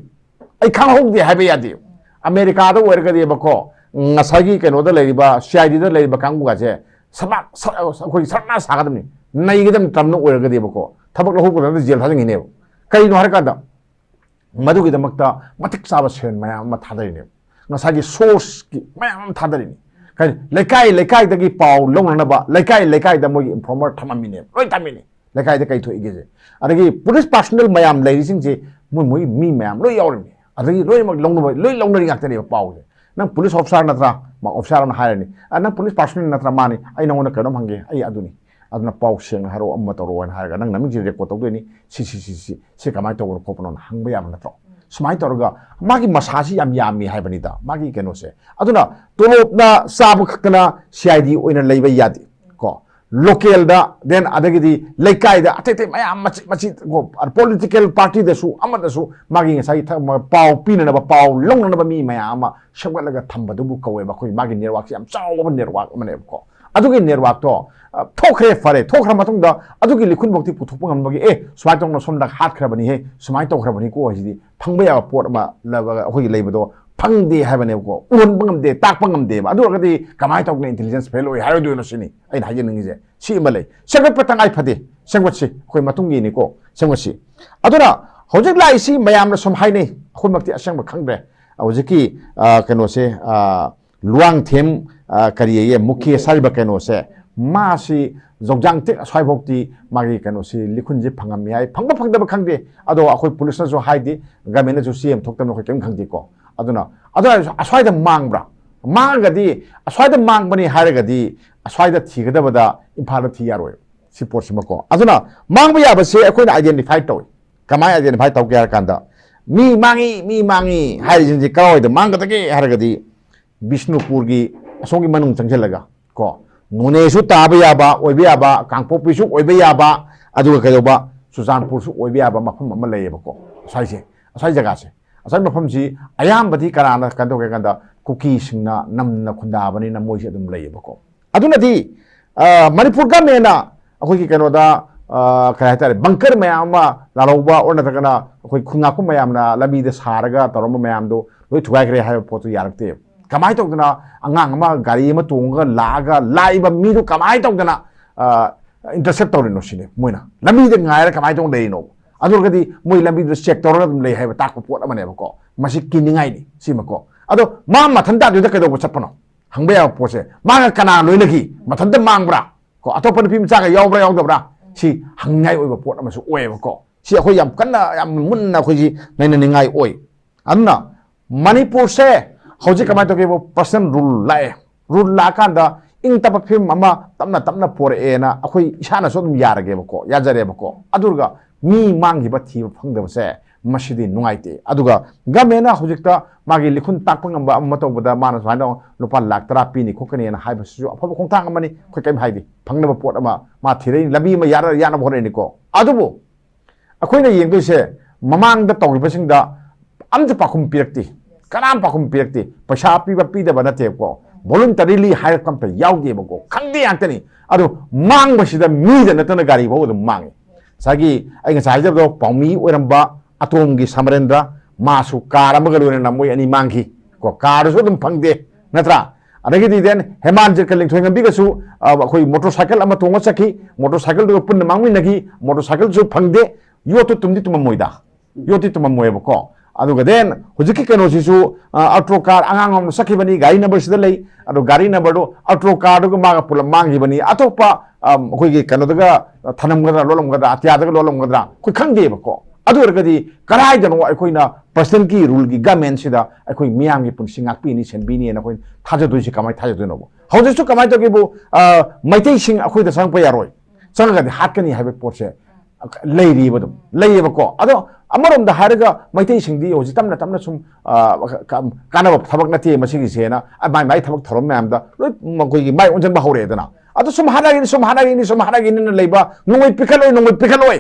"ꯑꯩ ꯈꯪꯍꯧꯗꯦ" ꯍꯥꯏꯕ ꯌꯥꯗꯦ꯫ ꯑꯃꯦꯔꯤꯀꯥꯗ ꯑꯣꯏꯔꯒꯗꯤꯕꯀꯣ, ꯉꯁꯥꯏꯒꯤ ꯀꯩꯅꯣꯗ ꯂꯩꯔꯤꯕ, C I D ꯗ ꯂꯩꯔꯤꯕ ꯀꯥꯡꯕꯨꯒꯁꯦ ꯁꯕꯥꯛ, ꯁ-, ꯑꯩꯈꯣꯏꯒꯤ ꯁꯔꯛꯅꯥ ꯁꯥꯒꯗꯕꯅꯤ, ꯅꯩꯒꯗꯕꯅꯤ꯫ ꯇ꯭ꯔꯝꯞꯅ ꯑꯣꯏꯔꯒꯗꯤꯕꯀꯣ, ꯊꯕꯛ ꯂꯧꯍꯧꯗꯅ ꯖꯦꯜ ꯊꯥꯖꯤꯟꯈꯤꯅꯦꯕ꯫ ꯀꯩꯅꯣ ꯍꯥꯏꯔꯀꯥꯟꯗ, ꯃꯗꯨꯒꯤꯗꯃꯛꯇ ꯃꯇꯤꯛ ꯆꯥꯕ ꯁꯦꯟ ꯃꯌꯥꯝ ꯑꯃ ꯊꯥꯗꯔꯤꯅꯦꯕ꯫ ꯉꯁꯥꯏꯒꯤ source ꯀꯤ ꯃꯌꯥꯝ ꯑꯃ ꯊꯥꯗꯔꯤꯅꯤ꯫ ꯀꯔꯤ, ꯂꯩꯀꯥꯏ ꯂꯩꯀꯥꯏꯗꯒꯤ ꯄꯥꯎ ꯂꯧꯅꯅꯕ ꯂꯩꯀꯥꯏ ꯂꯩꯀꯥꯏꯗ ꯃꯣꯏꯒꯤ informer ꯊꯝꯃꯝꯃꯤꯅꯦꯕ, ꯂꯣꯏ ꯊꯝꯃꯤꯅꯤ꯫ ꯂꯩꯀꯥꯏꯗ ꯀꯩ ꯊꯣꯛꯏꯒꯦꯁꯦ꯫ ꯑꯗꯒꯤ police personnel ꯃꯌꯥꯝ ꯂꯩꯔꯤꯁꯤꯡꯁꯦ ꯃꯣꯏ ꯃꯣꯏ ꯃꯤ ꯃꯌꯥꯝ ꯂꯣꯏ ꯌꯥꯎꯔꯤꯅꯤ꯫ ꯑꯗꯒꯤ ꯂꯣꯏꯅꯃꯛ ꯂꯧꯅꯕ, ꯂꯣꯏ ꯂꯧꯅꯔꯤ ꯉꯥꯛꯇꯅꯦꯕ ꯄꯥꯎꯁꯦ꯫ "ꯅꯪ police officer ꯅꯠꯇ꯭ꯔꯥ?" ꯃꯥ officer ꯑꯃꯅ ꯍꯥꯏꯔꯅꯤ, "ꯑ, ꯅꯪ police personnel ꯅꯠꯇ꯭ꯔꯥ?" "ꯃꯥꯅꯤ, ꯑꯩ ꯅꯉꯣꯟꯗ ꯀꯩꯅꯣꯝ ꯍꯪꯒꯦ, ꯑꯩ ꯑꯗꯨꯅꯤ꯫ ꯑꯗꯨꯅ ꯄꯥꯎ ꯁꯦꯡꯅ ꯍꯥꯏꯔꯛꯑꯣ, ꯑꯃ ꯇꯧꯔꯛꯑꯣ" ꯍꯥꯏꯅ ꯍꯥꯏꯔꯒ ꯅꯪ ꯅꯃꯤꯡꯁꯦ record ꯇꯧꯗꯣꯏꯅꯤ, "ꯁꯤ, ꯁꯤ, ꯁꯤ, ꯁꯤ, ꯁꯤ ꯀꯃꯥꯏꯅ ꯇꯧꯕꯅꯣ ꯈꯣꯠꯄꯅꯣꯅ" ꯍꯪꯕ ꯌꯥꯕ ꯅꯠꯇ꯭ꯔꯣ? ꯁꯨꯃꯥꯏꯅ ꯇꯧꯔꯒ ꯃꯥꯒꯤ ꯃꯁꯥꯁꯤ ꯌꯥꯝ ꯌꯥꯝꯃꯤ ꯍꯥꯏꯕꯅꯤꯗ, ꯃꯥꯒꯤ ꯀꯩꯅꯣꯁꯦ꯫ ꯑꯗꯨꯅ ꯇꯣꯂꯣꯞꯅ ꯆꯥꯕ ꯈꯛꯇꯅ C I D ꯑꯣꯏꯅ ꯂꯩꯕ ꯌꯥꯗꯦ ꯀꯣ꯫ Local ꯗ, then ꯑꯗꯒꯤꯗꯤ ꯂꯩꯀꯥꯏꯗ ꯑꯇꯩ ꯑꯇꯩ ꯃꯌꯥꯝ ꯃꯆꯤꯠ ꯃꯆꯤꯠ ꯀꯣ, political party ꯗꯁꯨ ꯑꯃꯗꯁꯨ ꯃꯥꯒꯤ ꯉꯁꯥꯏꯒꯤ ꯊ-, ꯃ-, ꯄꯥꯎ ꯄꯤꯅꯅꯕ, ꯄꯥꯎ ꯂꯧꯅꯅꯕ ꯃꯤ ꯃꯌꯥꯝ ꯑꯃ ꯁꯦꯝꯒꯠꯂꯒ ꯊꯝꯕꯗꯨꯕꯨ ꯀꯧꯋꯦꯕ ꯑꯩꯈꯣꯏ ꯃꯥꯒꯤ network ꯁꯦ ꯌꯥꯝ ꯆꯥꯎꯕ network ꯑꯃꯅꯦꯕꯀꯣ꯫ ꯑꯗꯨꯒꯤ network ꯇꯣ, ꯑ, ꯊꯣꯛꯈ꯭ꯔꯦ, ꯐꯔꯦ, ꯊꯣꯛꯈ꯭ꯔ ꯃꯇꯨꯡꯗ ꯑꯗꯨꯒꯤ ꯂꯤꯈꯨꯟꯃꯛꯇꯤ ꯄꯨꯊꯣꯛꯄ ꯉꯝꯕꯒꯤ, "ꯑꯦ, ꯁꯨꯃꯥꯏꯅ ꯇꯧꯅ ꯁꯣꯝꯗ ꯍꯥꯠꯈ꯭ꯔꯕꯅꯤꯍꯦ, ꯁꯨꯃꯥꯏꯅ ꯇꯧꯈ꯭ꯔꯕꯅꯤꯀꯣ" ꯍꯥꯏꯁꯤꯗꯤ ꯐꯪꯕ ꯌꯥꯕ ꯄꯣꯠ ꯑꯃ ꯂꯕ-, ꯑꯩꯈꯣꯏꯒꯤ ꯂꯩꯕꯗꯣ ꯐꯪꯗꯦ ꯍꯥꯏꯕꯅꯦꯕꯀꯣ, ꯎꯍꯟꯕ ꯉꯝꯗꯦ, ꯇꯥꯛꯄ ꯉꯝꯗꯦꯕ꯫ ꯑꯗꯨ ꯑꯣꯏꯔꯒꯗꯤ ꯀꯃꯥꯏꯅ ꯇꯧꯗꯅ intelligence fail ꯑꯣꯏ ꯍꯥꯏꯔꯣꯏꯗꯣꯏꯅꯣ ꯁꯤꯅꯤ ꯑꯩꯅ ꯍꯥꯏꯖꯅꯤꯡꯉꯤꯁꯦ꯫ ꯁꯤ ꯑꯃ ꯂꯩ꯫ ꯁꯦꯝꯒꯠꯄ ꯇꯉꯥꯏ ꯐꯗꯦ, ꯁꯦꯝꯒꯠꯁꯤ, ꯑꯩꯈꯣꯏ ꯃꯇꯨꯡꯒꯤꯅꯤꯀꯣ, ꯁꯦꯝꯒꯠꯁꯤ꯫ ꯑꯗꯨꯅ ꯍꯧꯖꯤꯛ ꯂꯥꯛꯏꯁꯤ ꯃꯌꯥꯝꯅ ꯁꯨꯝ ꯍꯥꯏꯅꯩ, ꯑꯩꯈꯣꯏꯃꯛꯇꯤ ꯑꯁꯦꯡꯕ ꯈꯪꯗ꯭ꯔꯦ꯫ ꯍꯧꯖꯤꯛꯀꯤ, ꯑ, ꯀꯩꯅꯣꯁꯦ, ꯑ, ꯂꯨꯋꯥꯡꯊꯦꯝ, ꯑ, ꯀꯔꯤ ꯍꯥꯏꯌꯦ, ꯃꯨꯀꯦꯁ ꯍꯥꯏꯔꯤꯕ ꯀꯩꯅꯣꯁꯦ, ꯃꯥꯁꯤ ꯌꯧꯖꯥꯡ ꯇꯦꯛ ꯑꯁ꯭ꯋꯥꯏꯐꯥꯎꯗꯤ ꯃꯥꯒꯤ ꯀꯩꯅꯣꯁꯤ ꯂꯤꯈꯨꯟꯁꯤ ꯐꯪꯉꯝꯃꯤ ꯍꯥꯏ꯫ ꯐꯪꯕ ꯐꯪꯗꯕ ꯈꯪꯗꯦ꯫ ꯑꯗꯣ ꯑꯩꯈꯣꯏ ꯄꯨꯂꯤꯁꯅꯁꯨ ꯍꯥꯏꯗꯦ, ꯒꯃꯦꯟꯅꯁꯨ ꯆꯦ ꯑꯃ ꯊꯣꯛꯇꯕꯅ ꯑꯩꯈꯣꯏ ꯀꯔꯤꯝ ꯈꯪꯗꯦꯀꯣ꯫ ꯑꯗꯨꯅ ꯑꯗꯨ ꯑꯁ꯭ꯋꯥꯏꯗ ꯃꯥꯡꯕ꯭ꯔꯥ? ꯃꯥꯡꯉꯒꯗꯤ, ꯑꯁ꯭ꯋꯥꯏꯗ ꯃꯥꯡꯕꯅꯤ ꯍꯥꯏꯔꯒꯗꯤ ꯑꯁ꯭ꯋꯥꯏꯗ ꯊꯤꯒꯗꯕꯗ ꯏꯝꯐꯥꯜꯗ ꯊꯤ ꯌꯥꯔꯣꯏ꯫ ꯁꯤ ꯄꯣꯠꯁꯤꯃꯀꯣ꯫ ꯑꯗꯨꯅ ꯃꯥꯡꯕ ꯌꯥꯕꯁꯦ ꯑꯩꯈꯣꯏꯅ identify ꯇꯧꯏ꯫ ꯀꯃꯥꯏꯅ identify ꯇꯧꯒꯦ ꯍꯥꯏꯔ ꯀꯥꯟꯗ, ꯃꯤ ꯃꯥꯡꯉꯤ, ꯃꯤ ꯃꯥꯡꯉꯤ ꯍꯥꯏꯔꯤꯁꯤꯡꯁꯦ ꯀꯔꯥꯏꯋꯥꯏꯗ ꯃꯥꯡꯒꯗꯒꯦ ꯍꯥꯏꯔꯒꯗꯤ, ꯕꯤꯁꯅꯨꯄꯨꯔꯒꯤ ꯑꯁꯣꯝꯒꯤ ꯃꯅꯨꯡ ꯆꯪꯁꯤꯜꯂꯒ ꯀꯣ, ꯅꯣꯅꯦꯁꯨ ꯇꯥꯕ ꯌꯥꯕ, ꯑꯣꯏꯕ ꯌꯥꯕ, ꯀꯥꯡꯄꯣꯛꯄꯤꯁꯨ ꯑꯣꯏꯕ ꯌꯥꯕ, ꯑꯗꯨꯒ ꯀꯩꯗꯧꯕ, ꯆꯨꯔꯆꯥꯟꯄꯨꯔꯁꯨ ꯑꯣꯏꯕ ꯌꯥꯕ ꯃꯐꯝ ꯑꯃ ꯂꯩꯌꯦꯕꯀꯣ꯫ ꯑꯁ꯭ꯋꯥꯏꯁꯦ, ꯑꯁ꯭ꯋꯥꯏ ꯖꯒꯥꯁꯦ, ꯑꯁ꯭ꯋꯥꯏ ꯃꯐꯝꯁꯤ ꯑꯌꯥꯝꯕꯗꯤ ꯀꯅꯥꯅ ꯀꯩꯅꯣ ꯇꯧꯒꯦ ꯍꯥꯏ ꯀꯥꯟꯗ, ꯀꯨꯀꯤꯁꯤꯡꯅ ꯅꯝꯅ ꯈꯨꯟꯗꯥꯕꯅꯤꯅ ꯃꯣꯏꯁꯦ ꯑꯗꯨꯝ ꯂꯩꯌꯦꯕꯀꯣ꯫ ꯑꯗꯨꯅꯗꯤ, ꯑ, ꯃꯅꯤꯄꯨꯔ ꯒꯃꯦꯟꯅ ꯑꯩꯈꯣꯏꯒꯤ ꯀꯩꯅꯣꯗ, ꯑ, ꯀꯩ ꯍꯥꯏꯇꯥꯔꯦ, ꯕꯪꯀꯔ ꯃꯌꯥꯝ ꯑꯃ ꯂꯥꯜꯍꯧꯕ ꯑꯣꯔ ꯅꯠꯇ꯭ꯔꯒꯅ ꯑꯩꯈꯣꯏ ꯈꯨꯟ ꯉꯥꯛꯄ ꯃꯌꯥꯝꯅ ꯂꯝꯕꯤꯗ ꯁꯥꯔꯒ ꯇꯧꯔꯝꯕ ꯃꯌꯥꯝꯗꯣ ꯂꯣꯏ ꯊꯨꯒꯥꯏꯈ꯭ꯔꯦ ꯍꯥꯏꯕ ꯄꯣꯠꯇꯨ ꯌꯥꯔꯛꯇꯦ꯫ ꯀꯃꯥꯏꯅ ꯇꯧꯗꯅ ꯑꯉꯥꯡ ꯑꯃ ꯒꯥꯔꯤ ꯑꯃ ꯇꯣꯡꯉꯒ ꯂꯥꯛꯑꯒ ꯂꯥꯛꯏꯕ ꯃꯤꯗꯨ ꯀꯃꯥꯏꯅ ꯇꯧꯗꯅ, ꯑ, intercept ꯇꯧꯔꯤꯅꯣ ꯁꯤꯅꯤ ꯃꯣꯏꯅ꯫ ꯂꯝꯕꯤꯗ ꯉꯥꯏꯔ ꯀꯃꯥꯏꯅ ꯇꯧꯅ ꯂꯩꯔꯤꯅꯣ? ꯑꯗꯨ ꯑꯣꯏꯔꯒꯗꯤ ꯃꯣꯏ ꯂꯝꯕꯤꯗꯨꯗ check ꯇꯧꯔꯒ ꯑꯗꯨꯝ ꯂꯩ ꯍꯥꯏꯕ ꯇꯥꯛꯄ ꯄꯣꯠ ꯑꯃꯅꯦꯕꯀꯣ꯫ ꯃꯁꯤ ꯀꯤꯅꯤꯡꯉꯥꯏꯅꯤ ꯁꯤꯃꯀꯣ꯫ ꯑꯗꯣ ꯃꯥ ꯃꯊꯟꯇ ꯑꯗꯨꯗ ꯀꯩꯗꯧꯕ ꯆꯠꯄꯅꯣ? ꯍꯪꯕ ꯌꯥꯕ ꯄꯣꯠꯁꯦ, ꯃꯥꯒ ꯀꯅꯥ ꯂꯣꯏꯅꯈꯤ? ꯃꯊꯟꯇ ꯃꯥꯡꯕ꯭ꯔꯥ? ꯀꯣ, ꯑꯇꯣꯞꯄ ꯅꯨꯄꯤ ꯃꯆꯥꯒ ꯌꯥꯎꯕ꯭ꯔꯥ ꯌꯥꯎꯗꯕ꯭ꯔꯥ? ꯁꯤ ꯍꯪꯅꯤꯡꯉꯥꯏ ꯑꯣꯏꯕ ꯄꯣꯠ ꯑꯃꯁꯨ ꯑꯣꯏꯌꯦꯕꯀꯣ꯫ ꯁꯤ ꯑꯩꯈꯣꯏ ꯌꯥꯝ ꯀꯟꯅ, ꯌꯥꯝ ꯃꯨꯟꯅ ꯑꯩꯈꯣꯏꯁꯤ ꯅꯩꯅꯅꯤꯡꯉꯥꯏ ꯑꯣꯏ꯫ ꯑꯗꯨꯅ ꯃꯅꯤꯄꯨꯔꯁꯦ ꯍꯧꯖꯤꯛ ꯀꯃꯥꯏꯅ ꯇꯧꯒꯦꯕꯨ, personal rule ꯂꯥꯛꯑꯦ꯫ Rule ꯂꯥꯛꯑꯀꯥꯟꯗ ꯏꯪ ꯇꯞꯄ ꯐꯤꯕꯝ ꯑꯃ ꯇꯞꯅ ꯇꯞꯅ ꯄꯣꯔꯛꯑꯦꯅ ꯑꯩꯈꯣꯏ ꯏꯁꯥꯅꯁꯨ ꯑꯗꯨꯝ ꯌꯥꯔꯒꯦꯕꯀꯣ, ꯌꯥꯖꯔꯦꯕꯀꯣ꯫ ꯑꯗꯨꯒ ꯃꯤ ꯃꯥꯡꯈꯤꯕ ꯊꯤꯕ ꯐꯪꯗꯕꯁꯦ ꯃꯁꯤꯗꯤ ꯅꯨꯡꯉꯥꯏꯇꯦ꯫ ꯑꯗꯨꯒ ꯒꯃꯦꯟꯅ ꯍꯧꯖꯤꯛꯇ ꯃꯥꯒꯤ ꯂꯤꯈꯨꯟ ꯇꯥꯛꯄ ꯉꯝꯕ ꯑꯃ ꯇꯧꯕꯗ ꯃꯥꯅ ꯁꯨꯃꯥꯏꯅ ꯂꯨꯄꯥ ꯂꯥꯛ ꯇꯔꯥ ꯄꯤꯅꯤ ꯈꯣꯠꯀꯅꯤꯅ ꯍꯥꯏꯕꯁꯤꯁꯨ ꯑꯐꯕ ꯈꯣꯡꯊꯥꯡ ꯑꯃꯅꯤ꯫ ꯑꯩꯈꯣꯏ ꯀꯔꯤꯝ ꯍꯥꯏꯗꯦ, ꯐꯪꯅꯕ ꯄꯣꯠ ꯑꯃ ꯃꯥ ꯊꯤꯔꯛꯏ, ꯂꯝꯕꯤ ꯑꯃ ꯌꯥꯅ-, ꯌꯥꯅꯕ ꯍꯣꯠꯅꯔꯤꯅꯤꯀꯣ꯫ ꯑꯗꯨꯕꯨ ꯑꯩꯈꯣꯏꯅ ꯌꯦꯡꯗꯣꯏꯁꯦ, ꯃꯃꯥꯡꯗ ꯇꯧꯈꯤꯕꯁꯤꯡꯗ ꯑꯝꯇ ꯄꯥꯎꯈꯨꯝ ꯄꯤꯔꯛꯇꯦ, ꯀꯅꯥꯝ ꯄꯥꯎꯈꯨꯝ ꯄꯤꯔꯛꯇꯦ꯫ ꯄꯩꯁꯥ ꯄꯤꯕ ꯄꯤꯗꯕ ꯅꯠꯇꯦꯕꯀꯣ, voluntarily ꯍꯥꯏꯔꯛꯄ ꯑꯝꯇ ꯌꯥꯎꯗꯦꯕꯀꯣ, ꯈꯪꯗꯦ ꯉꯥꯛꯇꯅꯤ꯫ ꯑꯗꯣ ꯃꯥꯡꯕꯁꯤꯗ ꯃꯤꯗ ꯅꯠꯇꯅ ꯒꯥꯔꯤ ꯐꯥꯎ ꯑꯗꯨꯝ ꯃꯥꯡꯉꯤ꯫ ꯉꯁꯥꯏꯒꯤ ꯑꯩ ꯉꯁꯥꯏ ꯍꯥꯏꯖꯕꯗꯣ, ꯄꯥꯎꯃꯤ ꯑꯣꯏꯔꯝꯕ ꯑꯇꯣꯝꯒꯤ ꯁꯃꯔꯦꯟꯗ꯭ꯔ, ꯃꯥꯁꯨ car ꯑꯃꯒ ꯂꯣꯏꯅꯅ ꯃꯣꯏ ꯑꯅꯤ ꯃꯥꯡꯈꯤ ꯀꯣ, carꯗꯨꯁꯨ ꯑꯗꯨꯝ ꯐꯪꯗꯦ, ꯅꯠꯇ꯭ꯔꯥ? ꯑꯗꯒꯤꯗꯤ then ꯍꯦꯃꯥꯟꯖꯤꯠꯀ ꯂꯤꯡꯊꯣꯏꯉꯝꯕꯤꯒꯁꯨ, ꯑ, ꯑꯩꯈꯣꯏ motorcycle ꯑꯃ ꯇꯣꯡꯉ ꯆꯠꯈꯤ, motorcycleꯗꯨꯒ ꯄꯨꯟꯅ ꯃꯥꯡꯃꯤꯟꯅꯈꯤ, motorcycleꯁꯨ ꯐꯪꯗꯦ, ꯌꯣꯠꯇꯨ ꯇꯨꯝꯗꯤ ꯇꯨꯝꯃꯝꯃꯣꯏꯗ, ꯌꯣꯠꯇꯤ ꯇꯨꯝꯃꯝꯃꯣꯏꯕꯀꯣ꯫ ꯑꯗꯨꯒ then ꯍꯧꯖꯤꯛꯀꯤ ꯀꯩꯅꯣꯁꯤꯁꯨ ꯑꯜꯇ꯭ꯔꯣ ꯀꯥꯔ ꯑꯉꯥꯡ ꯑꯃ ꯆꯠꯈꯤꯕꯅꯤ, ꯒꯥꯔꯤ ꯅꯝꯕꯔꯁꯤꯗ ꯂꯩ, ꯑꯗꯣ ꯒꯥꯔꯤ ꯅꯝꯕꯔꯗꯣ ꯑꯜꯇ꯭ꯔꯣ ꯀꯥꯔꯗꯨꯒ ꯃꯥꯒ ꯄꯨꯂꯞ ꯃꯥꯡꯈꯤꯕꯅꯤ, ꯑꯇꯣꯞꯄ ꯑꯝ, ꯑꯩꯈꯣꯏꯒꯤ ꯀꯩꯅꯣꯗꯒ ꯊꯅꯝꯒꯗ꯭ꯔꯥ, ꯂꯣꯠꯂꯝꯒꯗ꯭ꯔꯥ, ꯑꯇꯤꯌꯥꯗꯒ ꯂꯣꯠꯂꯝꯒꯗ꯭ꯔꯥ, ꯑꯩꯈꯣꯏ ꯈꯪꯗꯦꯕꯀꯣ꯫ ꯑꯗꯨ ꯑꯣꯏꯔꯒꯗꯤ ꯀꯗꯥꯏꯗꯅꯣ ꯑꯩꯈꯣꯏꯅ ꯄ꯭ꯔꯁꯤꯗꯦꯟꯠꯀꯤ ꯔꯨꯜꯒꯤ ꯒꯃꯦꯟꯁꯤꯗ ꯑꯩꯈꯣꯏ ꯃꯤꯌꯥꯝꯒꯤ ꯄꯨꯟꯁꯤ ꯉꯥꯛꯄꯤꯅꯤ, ꯁꯦꯟꯕꯤꯅꯤꯅ ꯑꯩꯈꯣꯏ ꯊꯥꯖꯗꯣꯏꯁꯤ ꯀꯃꯥꯏꯅ ꯊꯥꯖꯗꯣꯏꯅꯣꯕ? ꯍꯧꯖꯤꯛꯁꯨ ꯀꯃꯥꯏꯅ ꯇꯧꯒꯦꯕꯨ, ꯑ, ꯃꯩꯇꯩꯁꯤꯡ ꯑꯩꯈꯣꯏꯗ ꯆꯪꯉꯛꯄ ꯌꯥꯔꯣꯏ, ꯆꯪꯉꯒꯗꯤ ꯍꯥꯠꯀꯅꯤ ꯍꯥꯏꯕ ꯄꯣꯠꯁꯦ ꯂꯩꯔꯤꯕ, ꯑꯗꯨꯝ ꯂꯩꯌꯦꯕꯀꯣ꯫ ꯑꯗꯣ ꯑꯃꯔꯣꯝꯗ ꯍꯥꯏꯔꯒ ꯃꯩꯇꯩꯁꯤꯡꯗꯤ ꯍꯧꯖꯤꯛ ꯇꯞꯅ ꯇꯞꯅ ꯁꯨꯝ, ꯑ, ꯀ-, ꯀꯥꯟꯅꯕ ꯊꯕꯛ ꯅꯠꯇꯦ ꯃꯁꯤꯒꯤꯁꯦꯅ ꯃꯥꯏ ꯃꯥꯏ ꯊꯕꯛ ꯊꯧꯔꯝ ꯃꯌꯥꯝꯗ ꯂꯣꯏ ꯃꯈꯣꯏꯒꯤ ꯃꯥꯏ ꯑꯣꯟꯁꯤꯟꯕ ꯍꯧꯔꯛꯑꯦꯗꯅ꯫ ꯑꯗꯣ ꯁꯨꯝ ꯍꯥꯠꯅꯒꯤꯅꯤ, ꯁꯨꯝ ꯍꯥꯠꯅꯒꯤꯅꯤ, ꯁꯨꯝ ꯍꯥꯠꯅꯒꯤꯅꯤꯅ ꯂꯩꯕ, ꯅꯣꯡꯃꯩ ꯄꯤꯈꯠꯂꯣꯏ, ꯅꯣꯡꯃꯩ ꯄꯤꯈꯠꯂꯣꯏ,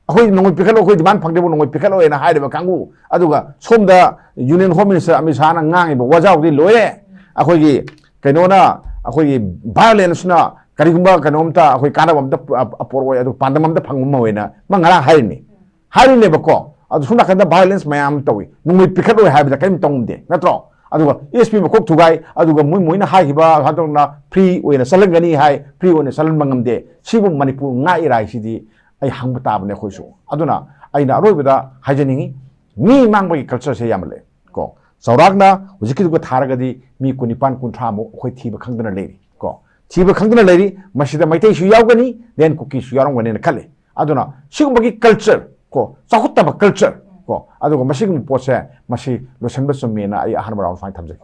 ꯑꯩꯈꯣꯏ ꯅꯣꯡꯃꯩ ꯄꯤꯈꯠꯂꯣ, ꯑꯩꯈꯣꯏ ꯗꯤꯃꯥꯟ ꯐꯪꯗ꯭ꯔꯤꯕ ꯅꯣꯡꯃꯩ ꯄꯤꯈꯠꯂꯣꯏꯅ ꯍꯥꯏꯔꯤꯕ ꯀꯥꯡꯕꯨ꯫ ꯑꯗꯨꯒ ꯁꯣꯝꯗ Union Home Minister ꯑꯃꯤꯠ ꯁꯥꯍꯅ ꯉꯥꯡꯉꯤꯕ ꯋꯥꯖꯥꯎꯗꯤ ꯂꯣꯏꯔꯦ꯫ ꯑꯩꯈꯣꯏꯒꯤ ꯀꯩꯅꯣꯅ, ꯑꯩꯈꯣꯏꯒꯤ violence ꯅ ꯀꯔꯤꯒꯨꯝꯕ ꯀꯩꯅꯣꯝꯇ ꯑꯩꯈꯣꯏ ꯀꯥꯟꯅꯕ ꯑꯝꯇ ꯄ-, ꯄꯣꯔꯛꯑꯣꯏ, ꯑꯗꯨ ꯄꯥꯟꯗꯝ ꯑꯝꯇ ꯐꯪꯉꯝꯃꯣꯏꯅ ꯃꯥ ꯉꯔꯥꯡ ꯍꯥꯏꯔꯤꯅꯤ, ꯍꯥꯏꯔꯤꯅꯦꯕꯀꯣ꯫ ꯑꯗꯨ ꯁꯣꯝ ꯅꯥꯀꯟꯗ violence ꯃꯌꯥꯝ ꯑꯃ ꯇꯧꯏ, ꯅꯣꯡꯃꯩ ꯄꯤꯈꯠꯂꯣꯏ ꯍꯥꯏꯕꯗ ꯀꯔꯤꯝ ꯇꯧꯉꯝꯗꯦ, ꯅꯠꯇ꯭ꯔꯣ? ꯑꯗꯨꯒ S P ꯃꯀꯣꯛ ꯊꯨꯒꯥꯏ, ꯑꯗꯨꯒ ꯃꯣꯏ, ꯃꯣꯏꯅ ꯍꯥꯏꯈꯤꯕ ꯍꯟꯗꯛꯅ free ꯑꯣꯏꯅ ꯆꯠꯍꯟꯒꯅꯤ ꯍꯥꯏ, free ꯑꯣꯏꯅ ꯆꯠꯍꯟꯕ ꯉꯝꯗꯦ꯫ ꯁꯤꯕꯨ ꯃꯅꯤꯄꯨꯔ ꯉꯥꯛꯏꯔꯥ ꯍꯥꯏꯁꯤꯗꯤ ꯑꯩ ꯍꯪꯕ ꯇꯥꯕꯅꯦ ꯑꯩꯈꯣꯏꯁꯨ꯫ ꯑꯗꯨꯅ ꯑꯩꯅ ꯑꯔꯣꯏꯕꯗ ꯍꯥꯏꯖꯅꯤꯡꯉꯤ, ꯃꯤ ꯃꯥꯡꯕꯒꯤ culture ꯁꯦ ꯌꯥꯝꯃꯜꯂꯦ ꯀꯣ꯫ ꯆꯥꯎꯔꯥꯛꯅ ꯍꯧꯖꯤꯛꯀꯤꯗꯨꯒ ꯊꯥꯔꯒꯗꯤ ꯃꯤ ꯀꯨꯟꯅꯤꯄꯥꯟ ꯀꯨꯟꯊ꯭ꯔꯥꯃꯨꯛ ꯑꯩꯈꯣꯏ ꯊꯤꯕ ꯈꯪꯗꯅ ꯂꯩꯔꯤ ꯀꯣ꯫ ꯊꯤꯕ ꯈꯪꯗꯅ ꯂꯩꯔꯤ꯫ ꯃꯁꯤꯗ ꯃꯩꯇꯩꯁꯨ ꯌꯥꯎꯒꯅꯤ, then ꯀꯨꯀꯤꯁꯨ ꯌꯥꯎꯔꯝꯒꯅꯤꯅ ꯈꯜꯂꯤ꯫ ꯑꯗꯨꯅ ꯁꯤꯒꯨꯝꯕꯒꯤ culture ꯀꯣ, ꯆꯥꯎꯈꯠꯇꯕ culture ꯀꯣ, ꯑꯗꯨꯒ ꯃꯁꯤꯒꯨꯝꯕ ꯄꯣꯠꯁꯦ, ꯃꯁꯤ ꯂꯣꯏꯁꯤꯟꯕ ꯆꯨꯝꯃꯦꯅ ꯑꯩ ꯑꯍꯥꯟꯕ round ꯁꯨꯃꯥꯏꯅ ꯊꯝꯖꯒꯦ꯫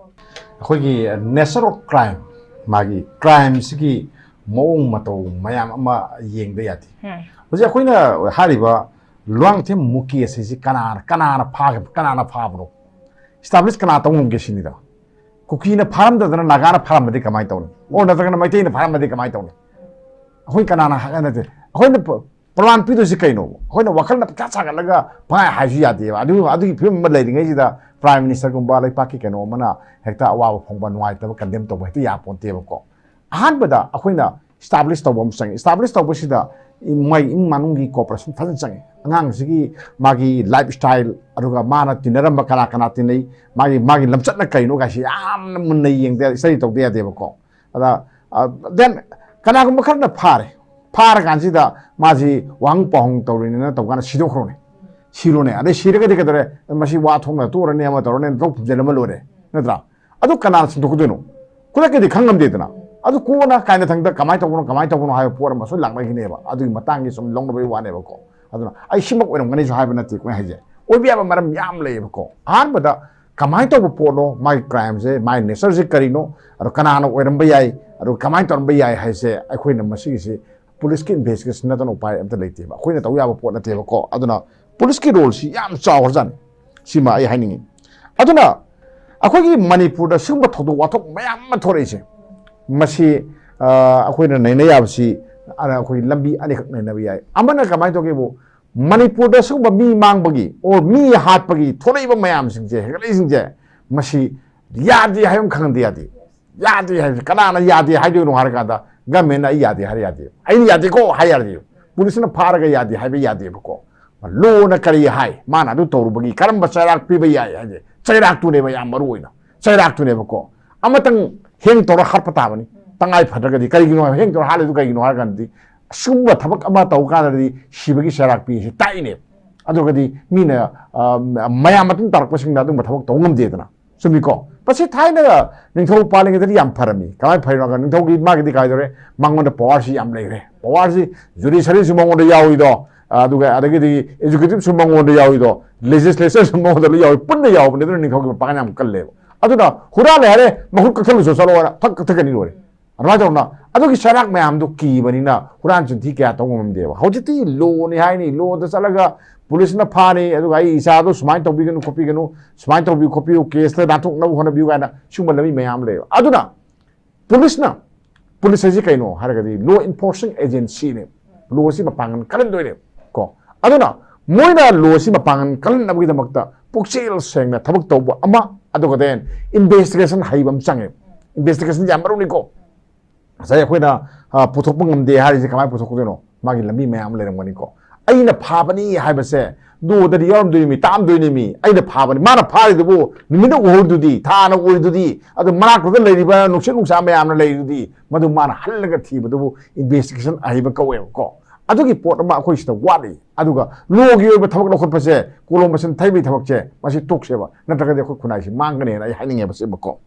ꯑꯩꯈꯣꯏꯒꯤ nature of crime, ꯃꯥꯒꯤ crime ꯁꯤꯒꯤ ꯃꯑꯣꯡ ꯃꯇꯧ ꯃꯌꯥꯝ ꯑꯃ ꯌꯦꯡꯗ ꯌꯥꯗꯦ꯫ ꯎꯝ꯫ ꯍꯧꯖꯤꯛ ꯑꯩꯈꯣꯏꯅ ꯍꯥꯏꯔꯤꯕ ꯂꯨꯋꯥꯡꯊꯦꯝ ꯃꯨꯀꯦꯁ ꯍꯥꯏꯁꯤ ꯀꯅꯥꯅ, ꯀꯅꯥꯅ ꯐꯥꯈꯤꯕ, ꯀꯅꯥꯅ ꯐꯥꯕꯅꯣ? Establish ꯀꯅꯥ ꯇꯧ ꯉꯝꯒꯦ ꯁꯤꯅꯤꯗ꯫ ꯀꯨꯀꯤꯅ ꯐꯥꯔꯝꯗꯗꯅ ꯅꯥꯒꯥꯅ ꯐꯥꯔꯝꯃꯗꯤ ꯀꯃꯥꯏꯅ ꯇꯧꯅꯤ? ꯑꯣꯔ ꯅꯠꯇ꯭ꯔꯒꯅ ꯃꯩꯇꯩꯅ ꯐꯥꯔꯝꯃꯗꯤ ꯀꯃꯥꯏꯅ ꯇꯧꯅꯤ? ꯑꯩꯈꯣꯏ ꯀꯅꯥꯅ ꯍꯥꯏ-, ꯅꯠꯇꯦ꯫ ꯑꯩꯈꯣꯏꯅ ꯄ-, ꯄ꯭ꯔꯃꯥꯟ ꯄꯤꯗꯣꯏꯁꯤ ꯀꯩꯅꯣ? ꯑꯩꯈꯣꯏꯅ ꯋꯥꯈꯜꯅ ꯄꯪꯁꯥ ꯁꯥꯒꯠꯂꯒ ꯄꯪꯍꯥꯏ ꯍꯥꯏꯁꯨ ꯌꯥꯗꯦꯕ꯫ ꯑꯗꯨ, ꯑꯗꯨꯒꯤ ꯐꯤꯕꯝ ꯑꯃ ꯂꯩꯔꯤꯉꯩꯁꯤꯗ Prime Minister ꯒꯨꯝꯕ ꯂꯩꯄꯥꯛꯀꯤ ꯀꯩꯅꯣ ꯑꯃꯅ ꯍꯦꯛꯇ ꯑꯋꯥꯕ ꯐꯣꯡꯕ, ꯅꯨꯡꯉꯥꯏꯇꯕ condemn ꯇꯧꯕ ꯍꯦꯛꯇ ꯌꯥꯄꯣꯟꯇꯦꯕꯀꯣ꯫ ꯑꯍꯥꯟꯕꯗ ꯑꯩꯈꯣꯏꯅ establish ꯇꯧꯕ ꯑꯃ ꯆꯪꯉꯤ꯫ Establish ꯇꯧꯕꯁꯤꯗ ꯏꯃꯥꯏ ꯏꯃꯨꯡ ꯃꯅꯨꯡꯒꯤ cooperation ꯐꯖꯅ ꯆꯪꯉꯤ꯫ ꯑꯉꯥꯡꯁꯤꯒꯤ ꯃꯥꯒꯤ lifestyle, ꯑꯗꯨꯒ ꯃꯥꯅ ꯇꯤꯟꯅꯔꯝꯕ ꯀꯅꯥ ꯀꯅꯥ ꯇꯤꯟꯅꯩ, ꯃꯥꯒꯤ, ꯃꯥꯒꯤ ꯂꯝꯆꯠꯅ ꯀꯩꯅꯣ ꯀꯥꯏꯁꯤ ꯌꯥꯝꯅ ꯃꯨꯟꯅ ꯌꯦꯡꯗ, study ꯇꯧꯗ ꯌꯥꯗꯦꯕꯀꯣ꯫ ꯑꯗ, ꯑ, then ꯀꯅꯥꯒꯨꯝꯕ ꯈꯔꯅ ꯐꯥꯔꯦ, ꯐꯥꯔꯀꯥꯟꯁꯤꯗ ꯃꯥꯁꯤ ꯋꯥꯍꯪ ꯄꯥꯎꯍꯪ ꯇꯧꯔꯤꯅꯤꯅ ꯇꯧꯀꯥꯟꯗ ꯁꯤꯗꯣꯛꯈ꯭ꯔꯣꯅꯦ꯫ ꯁꯤꯔꯣꯅꯦ, ꯑꯗꯩ ꯁꯤꯔꯒꯗꯤ ꯀꯩꯗꯧꯔꯦ? ꯃꯁꯤ ꯋꯥ ꯊꯣꯛꯅ ꯇꯣꯛꯑꯅꯤ, ꯑꯃ ꯇꯧꯔꯅꯤ, ꯂꯣꯛ ꯐꯨꯝꯖꯤꯜꯂꯝꯃ ꯂꯣꯏꯔꯦ, ꯅꯠꯇ꯭ꯔꯥ? ꯑꯗꯨ ꯀꯅꯥꯅ ꯁꯦꯡꯗꯣꯛꯀꯗꯣꯏꯅꯣ? ꯈꯨꯗꯛꯀꯤꯗꯤ ꯈꯪ ꯉꯝꯗꯦꯗꯅ꯫ ꯑꯗꯨ ꯀꯣꯟꯅ ꯀꯥꯏꯅ ꯊꯪꯗ ꯀꯃꯥꯏꯅ ꯇꯧꯕꯅꯣ, ꯀꯃꯥꯏꯅ ꯇꯧꯕꯅꯣ ꯍꯥꯏꯕ ꯄꯣꯠ ꯑꯃꯁꯨ ꯂꯥꯛꯅꯈꯤꯅꯦꯕ꯫ ꯑꯗꯨꯒꯤ ꯃꯇꯥꯡꯒꯤ ꯁꯨꯝ ꯂꯧꯅꯕꯒꯤ ꯋꯥꯅꯦꯕꯀꯣ꯫ ꯑꯗꯨꯅ ꯑꯩ ꯁꯤꯃꯛ ꯑꯣꯏꯔꯝꯒꯅꯤꯁꯨ ꯍꯥꯏꯕ ꯅꯠꯇꯦ ꯑꯩꯈꯣꯏ ꯍꯥꯏꯁꯦ꯫ ꯑꯣꯏꯕ ꯌꯥꯕ ꯃꯔꯝ ꯌꯥꯝ ꯂꯩꯌꯦꯕꯀꯣ꯫ ꯑꯍꯥꯟꯕꯗ ꯀꯃꯥꯏꯅ ꯇꯧꯕ ꯄꯣꯠꯅꯣ ꯃꯥꯒꯤ ꯀ꯭ꯔꯥꯏꯝꯁꯦ, ꯃꯥꯒꯤ ꯅꯦꯆꯔꯁꯦ ꯀꯔꯤꯅꯣ, ꯑꯗꯣ ꯀꯅꯥꯅ ꯑꯣꯏꯔꯝꯕ ꯌꯥꯏ, ꯑꯗꯣ ꯀꯃꯥꯏꯅ ꯇꯧꯔꯝꯕ ꯌꯥꯏ ꯍꯥꯏꯁꯦ ꯑꯩꯈꯣꯏꯅ ꯃꯁꯤꯒꯤꯁꯤ ꯄꯨꯂꯤꯁꯀꯤ ꯏꯟꯚꯦꯁꯇꯤꯒꯦꯁꯟ ꯅꯠꯇꯅ ꯎꯄꯥꯏ ꯑꯝꯇ ꯂꯩꯇꯦꯕ꯫ ꯑꯩꯈꯣꯏꯅ ꯇꯧ ꯌꯥꯕ ꯄꯣꯠ ꯅꯠꯇꯦꯕꯀꯣ꯫ ꯑꯗꯨꯅ ꯄꯨꯂꯤꯁꯀꯤ ꯔꯣꯜꯁꯤ ꯌꯥꯝ ꯆꯥꯎꯈ꯭ꯔꯖꯥꯠꯅꯤ꯫ ꯁꯤꯃ ꯑꯩ ꯍꯥꯏꯅꯤꯡꯉꯤ꯫ ꯑꯗꯨꯅ ꯑꯩꯈꯣꯏꯒꯤ ꯃꯅꯤꯄꯨꯔꯗ ꯁꯤꯒꯨꯝꯕ ꯊꯧꯗꯣꯛ ꯋꯥꯊꯣꯛ ꯃꯌꯥꯝ ꯑꯃ ꯊꯣꯔꯛꯏꯁꯦ, ꯃꯁꯤ, ꯑ, ꯑꯩꯈꯣꯏꯅ ꯅꯩꯅ ꯌꯥꯕꯁꯤ, ꯑ, ꯑꯩꯈꯣꯏ ꯂꯝꯕꯤ ꯑꯅꯤꯈꯛ ꯅꯩꯅꯕ ꯌꯥꯏ꯫ ꯑꯃꯅ ꯀꯃꯥꯏꯅ ꯇꯧꯒꯦꯕꯨ, ꯃꯅꯤꯄꯨꯔꯗ ꯁꯤꯒꯨꯝꯕ ꯃꯤ ꯃꯥꯡꯕꯒꯤ or ꯃꯤ ꯍꯥꯠꯄꯒꯤ ꯊꯣꯛꯂꯛꯏꯕ ꯃꯌꯥꯝꯁꯤꯡꯁꯦ, ꯍꯦꯟꯒꯠꯂꯛꯏꯁꯤꯡꯁꯦ, ꯃꯁꯤ ꯌꯥꯗꯦ ꯍꯥꯏꯕ ꯑꯃ ꯈꯪꯍꯟꯗ ꯌꯥꯗꯦ꯫ ꯌꯥꯗꯦ ꯍꯥꯏꯕꯁꯦ ꯀꯅꯥꯅ ꯌꯥꯗꯦ ꯍꯥꯏꯗꯣꯏꯅꯣ ꯍꯥꯏꯔ ꯀꯥꯟꯗ, ꯒꯃꯦꯟꯅ "ꯑꯩ ꯌꯥꯗꯦ" ꯍꯥꯏꯔ ꯌꯥꯗꯦ, "ꯑꯩꯅ ꯌꯥꯗꯦꯀꯣ" ꯍꯥꯏ ꯌꯥꯗꯦ, ꯄꯨꯂꯤꯁꯅ ꯐꯥꯔꯒ "ꯌꯥꯗꯦ" ꯍꯥꯏꯕ ꯌꯥꯗꯦꯕꯀꯣ꯫ ꯂꯣꯅ ꯀꯔꯤ ꯍꯥꯏ, ꯃꯥꯅ ꯑꯗꯨ ꯇꯧꯔꯨꯕꯒꯤ ꯀꯔꯝꯕ ꯆꯩꯔꯥꯛ ꯄꯤꯕ ꯌꯥꯏ ꯍꯥꯏꯁꯦ, ꯆꯩꯔꯥꯛꯇꯨꯅꯦꯕ ꯌꯥꯝ ꯃꯔꯨ ꯑꯣꯏꯅ, ꯆꯩꯔꯥꯛꯇꯨꯅꯦꯕꯀꯣ꯫ ꯑꯃꯇꯪ ꯍꯦꯡ ꯇꯧꯔ ꯍꯥꯠꯄ ꯇꯥꯕꯅꯤ, ꯇꯉꯥꯏ ꯐꯗ꯭ꯔꯒꯗꯤ꯫ ꯀꯔꯤꯒꯤꯅꯣ ꯍꯥꯏꯕ, ꯍꯦꯡ ꯇꯧꯔ ꯍꯥꯠꯂꯤꯗꯨ ꯀꯩꯒꯤꯅꯣ ꯍꯥꯏꯔ ꯀꯥꯟꯗꯗꯤ, ꯑꯁꯤꯒꯨꯝꯕ ꯊꯕꯛ ꯑꯃ ꯇꯧ ꯀꯥꯟꯗꯗꯤ ꯁꯤꯕꯒꯤ ꯆꯩꯔꯥꯛ ꯄꯤꯁꯤ ꯇꯥꯛꯏꯅꯦꯕ꯫ ꯑꯗꯨꯒꯗꯤ ꯃꯤꯅ, ꯑ, ꯃꯌꯥꯝ ꯃꯇꯨꯡ ꯇꯥꯔꯛꯄꯁꯤꯡꯅ ꯑꯗꯨꯒꯨꯝꯕ ꯊꯕꯛ ꯇꯧꯕ ꯉꯝꯗꯦꯗꯅ꯫ ꯆꯨꯝꯃꯤꯀꯣ? ꯃꯁꯤ ꯊꯥꯏꯅ ꯅꯤꯡꯊꯧ ꯄꯥꯜꯂꯤꯉꯩꯗꯗꯤ ꯌꯥꯝ ꯐꯔꯝꯃꯤ꯫ ꯀꯃꯥꯏꯅ ꯐꯔꯤꯅꯣ ꯍꯥꯏꯔꯒ, ꯅꯤꯡꯊꯧꯒꯤ ꯃꯥꯒꯤꯗꯤ ꯀꯥꯏꯗꯧꯔꯦ? ꯃꯉꯣꯟꯗ ꯄꯋꯥꯔꯁꯤ ꯌꯥꯝ ꯂꯩꯈ꯭ꯔꯦ꯫ ꯄꯋꯥꯔꯁꯤ ꯖꯨꯗꯤꯁꯔꯤꯁꯨ ꯃꯉꯣꯟꯗ ꯌꯥꯎꯏꯗꯣ, ꯑꯗꯨꯒ ꯑꯗꯒꯤꯗꯤ ꯑꯦꯛꯖꯤꯀ꯭ꯌꯨꯇꯤꯞꯁꯨ ꯃꯉꯣꯟꯗ ꯌꯥꯎꯏꯗꯣ, ꯂꯦꯖꯤꯁꯂꯦꯆꯔꯁꯨ ꯃꯉꯣꯟꯗ ꯂꯣꯏ ꯌꯥꯎꯏ, ꯄꯨꯟꯅ ꯌꯥꯎꯕꯅꯦ꯫ ꯑꯗꯨꯅ ꯅꯤꯡꯊꯧꯒꯤ ꯃꯄꯥꯡꯒꯜ ꯌꯥꯝ ꯀꯜꯂꯦꯕ꯫ ꯑꯗꯨꯅ ꯍꯨꯔꯥꯜꯂꯦ ꯍꯥꯏꯔꯦ, ꯃꯈꯨꯠ ꯀꯛꯊꯠꯂꯨꯁꯨ ꯆꯠꯂꯣ ꯍꯥꯏꯅ ꯐꯛ ꯀꯛꯊꯠꯀꯅꯤ, ꯂꯣꯏꯔꯦ꯫ ꯑꯗꯨꯃꯥꯏꯅ ꯇꯧꯗꯅ ꯑꯗꯨꯒꯤ ꯆꯩꯔꯥꯛ ꯃꯌꯥꯝꯗꯣ ꯀꯤꯕꯅꯤꯅ ꯍꯨꯔꯥꯟ ꯆꯤꯟꯊꯤ ꯀꯌꯥ ꯇꯧꯕ ꯉꯝꯗꯦꯕ꯫ ꯍꯧꯖꯤꯛꯇꯤ ꯂꯣꯅꯤ ꯍꯥꯏꯅꯤ, ꯂꯣꯗ ꯆꯠꯂꯒ ꯄꯨꯂꯤꯁꯅ ꯐꯥꯅꯤ, ꯑꯗꯨꯒ "ꯑꯩ ꯏꯆꯥꯗꯣ ꯁꯨꯃꯥꯏꯅ ꯇꯧꯕꯤꯒꯅꯨ ꯈꯣꯠꯄꯤꯒꯅꯨ, ꯁꯨꯃꯥꯏꯅ ꯇꯧꯕꯤꯌꯨ ꯈꯣꯠꯄꯤꯌꯨ, ꯀꯦꯁꯇ ꯅꯥꯟꯊꯣꯛꯅꯕ ꯍꯣꯠꯅꯕꯤꯌꯨ" ꯀꯥꯏꯅ ꯁꯤꯒꯨꯝꯕ ꯂꯝꯕꯤ ꯃꯌꯥꯝ ꯂꯩꯌꯦꯕ꯫ ꯑꯗꯨꯅ ꯄꯨꯂꯤꯁꯅ, ꯄꯨꯂꯤꯁ ꯍꯥꯏꯁꯤ ꯀꯩꯅꯣ ꯍꯥꯏꯔꯒꯗꯤ law enforcing agencyꯅꯦ꯫ ꯂꯣ ꯑꯁꯤ ꯃꯄꯥꯡꯒꯜ ꯀꯜꯍꯟꯗꯣꯏꯅꯦ ꯀꯣ꯫ ꯑꯗꯨꯅ ꯃꯣꯏꯅ ꯂꯣ ꯑꯁꯤ ꯃꯄꯥꯡꯒꯜ ꯀꯜꯍꯟꯅꯕꯒꯤꯗꯃꯛꯇ ꯄꯨꯛꯆꯦꯜ ꯁꯦꯡꯅ ꯊꯕꯛ ꯇꯧꯕ ꯑꯃ, ꯑꯗꯨꯒ then investigation ꯍꯩꯕ ꯑꯃ ꯆꯪꯉꯦ꯫ Investigation ꯌꯥꯝ ꯃꯔꯨꯅꯤꯀꯣ꯫ ꯉꯁꯥꯏ ꯑꯩꯈꯣꯏꯅ, ꯑ, ꯄꯨꯊꯣꯛꯄ ꯉꯝꯗꯦ ꯍꯥꯏꯔꯤꯁꯦ ꯀꯃꯥꯏꯅ ꯄꯨꯊꯣꯛꯀꯗꯣꯏꯅꯣ? ꯃꯥꯒꯤ ꯂꯝꯕꯤ ꯃꯌꯥꯝ ꯑꯃ ꯂꯩꯔꯝꯒꯅꯤꯀꯣ꯫ "ꯑꯩꯅ ꯐꯥꯕꯅꯤ" ꯍꯥꯏꯕꯁꯦ ꯂꯣꯗꯗꯤ ꯌꯥꯎꯔꯝꯗꯣꯏꯅꯤ, ꯇꯥꯛꯑꯝꯗꯣꯏꯅꯤ꯫ "ꯑꯩꯅ ꯐꯥꯕꯅꯤ", ꯃꯥꯅ ꯐꯥꯔꯤꯗꯨꯕꯨ ꯅꯨꯃꯤꯠꯅ ꯎꯍꯧꯔꯤꯗꯨꯗꯤ, ꯊꯥꯅ ꯎꯔꯤꯗꯨꯗꯤ, ꯑꯗꯨ ꯃꯅꯥꯛꯇꯨꯗ ꯂꯩꯔꯤꯕ ꯅꯨꯡꯁꯤꯠ ꯅꯨꯡꯁꯥ ꯃꯌꯥꯝꯅ ꯂꯩꯔꯤꯗꯨꯗꯤ, ꯃꯗꯨ ꯃꯥꯅ ꯍꯜꯂꯒ ꯊꯤꯕꯗꯨꯕꯨ investigation ꯑꯍꯩꯕ ꯀꯧꯋꯦꯕꯀꯣ꯫ ꯑꯗꯨꯒꯤ ꯄꯣꯠ ꯑꯃ ꯑꯩꯈꯣꯏ ꯁꯤꯗ ꯋꯥꯠꯂꯤ꯫ ꯑꯗꯨꯒ ꯂꯣꯒꯤ ꯑꯣꯏꯕ ꯊꯕꯛ ꯂꯧꯈꯠꯄꯁꯦ, ꯀꯣꯂꯣꯝ ꯃꯁꯤꯟ ꯊꯩꯕꯒꯤ ꯊꯕꯛꯁꯦ, ꯃꯁꯤ ꯇꯣꯛꯁꯦꯕ, ꯅꯠꯇ꯭ꯔꯒꯗꯤ ꯑꯩꯈꯣꯏ ꯈꯨꯟꯅꯥꯏꯁꯤ ꯃꯥꯡꯒꯅꯦꯅ ꯑꯩ ꯍꯥꯏꯅꯤꯡꯉꯦꯕ ꯁꯤꯃꯀꯣ꯫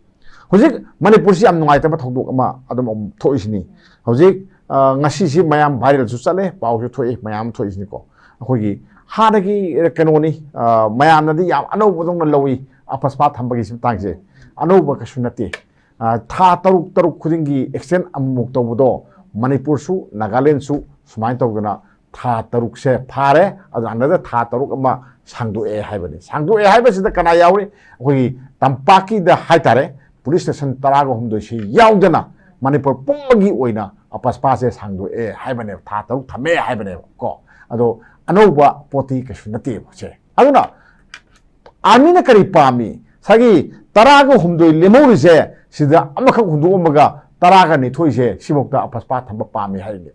ꯍꯧꯖꯤꯛ ꯃꯅꯤꯄꯨꯔꯁꯤ ꯌꯥꯝ ꯅꯨꯡꯉꯥꯏꯇꯕ ꯊꯧꯗꯣꯛ ꯑꯃ ꯑꯗꯨꯝ ꯑꯃꯨꯛ ꯊꯣꯛꯏꯁꯤꯅꯤ꯫ ꯍꯧꯖꯤꯛ, ꯑ, ꯉꯁꯤꯁꯤ ꯃꯌꯥꯝ ꯚꯥꯏꯔꯦꯜꯁꯨ ꯆꯠꯂꯦ, ꯄꯥꯎꯁꯨ ꯊꯣꯛꯏ, ꯃꯌꯥꯝ ꯑꯃ ꯊꯣꯛꯏꯁꯤꯅꯤꯀꯣ꯫ ꯑꯩꯈꯣꯏꯒꯤ ꯍꯥꯟꯅꯒꯤ ꯀꯩꯅꯣꯅꯤ, ꯑ, ꯃꯌꯥꯝꯅꯗꯤ ꯌꯥꯝ ꯑꯅꯧꯕꯗꯧꯅ ꯂꯧꯏ ꯑꯄꯁꯄꯥ ꯊꯝꯕꯒꯤ ꯃꯇꯥꯡꯁꯦ꯫ ꯑꯅꯧꯕ ꯀꯩꯁꯨ ꯅꯠꯇꯦ꯫ ꯑ, ꯊꯥ ꯇꯔꯨꯛ ꯇꯔꯨꯛ ꯈꯨꯗꯤꯡꯒꯤ extension ꯑꯃꯨꯛꯃꯨꯛ ꯇꯧꯕꯗꯣ ꯃꯅꯤꯄꯨꯔꯁꯨ ꯅꯥꯒꯥꯂꯦꯟꯁꯨ ꯁꯨꯃꯥꯏꯅ ꯇꯧꯗꯅ ꯊꯥ ꯇꯔꯨꯛꯁꯦ ꯐꯥꯔꯦ, ꯑꯗꯨ under ꯗ ꯊꯥ ꯇꯔꯨꯛ ꯑꯃ ꯁꯥꯡꯗꯣꯛꯑꯦ ꯍꯥꯏꯕꯅꯤ꯫ ꯁꯥꯡꯗꯣꯛꯑꯦ ꯍꯥꯏꯕꯁꯤꯗ ꯀꯅꯥ ꯌꯥꯎꯔꯤ? ꯑꯩꯈꯣꯏꯒꯤ ꯇꯝꯄꯥꯛꯀꯤꯗ ꯍꯥꯏꯇꯥꯔꯦ, police station ꯇꯔꯥꯒ ꯍꯨꯝꯗꯣꯏꯁꯤ ꯌꯥꯎꯗꯅ ꯃꯅꯤꯄꯨꯔ ꯄꯨꯝꯕꯒꯤ ꯑꯣꯏꯅ ꯑꯄꯁꯄꯥꯁꯦ ꯁꯥꯡꯗꯣꯛꯑꯦ ꯍꯥꯏꯕꯅꯦꯕ, ꯊꯥ ꯇꯔꯨꯛ ꯊꯝꯃꯦ ꯍꯥꯏꯕꯅꯦꯕ ꯀꯣ꯫ ꯑꯗꯣ ꯑꯅꯧꯕ ꯄꯣꯠꯇꯤ ꯀꯩꯁꯨ ꯅꯠꯇꯦꯕ ꯁꯦ꯫ ꯑꯗꯨꯅ army ꯅ ꯀꯔꯤ ꯄꯥꯝꯃꯤ? ꯉꯁꯥꯏꯒꯤ ꯇꯔꯥꯒ ꯍꯨꯝꯗꯣꯏ ꯂꯦꯝꯍꯧꯔꯤꯁꯦ, ꯁꯤꯗ ꯑꯃꯈꯛ ꯍꯨꯟꯗꯣꯛꯑꯝꯃꯒ ꯇꯔꯥꯒ ꯅꯤꯊꯣꯏꯁꯦ ꯁꯤꯐꯥꯎꯗ ꯑꯄꯁꯄꯥ ꯊꯝꯕ ꯄꯥꯝꯃꯤ ꯍꯥꯏꯔꯤꯅꯦ꯫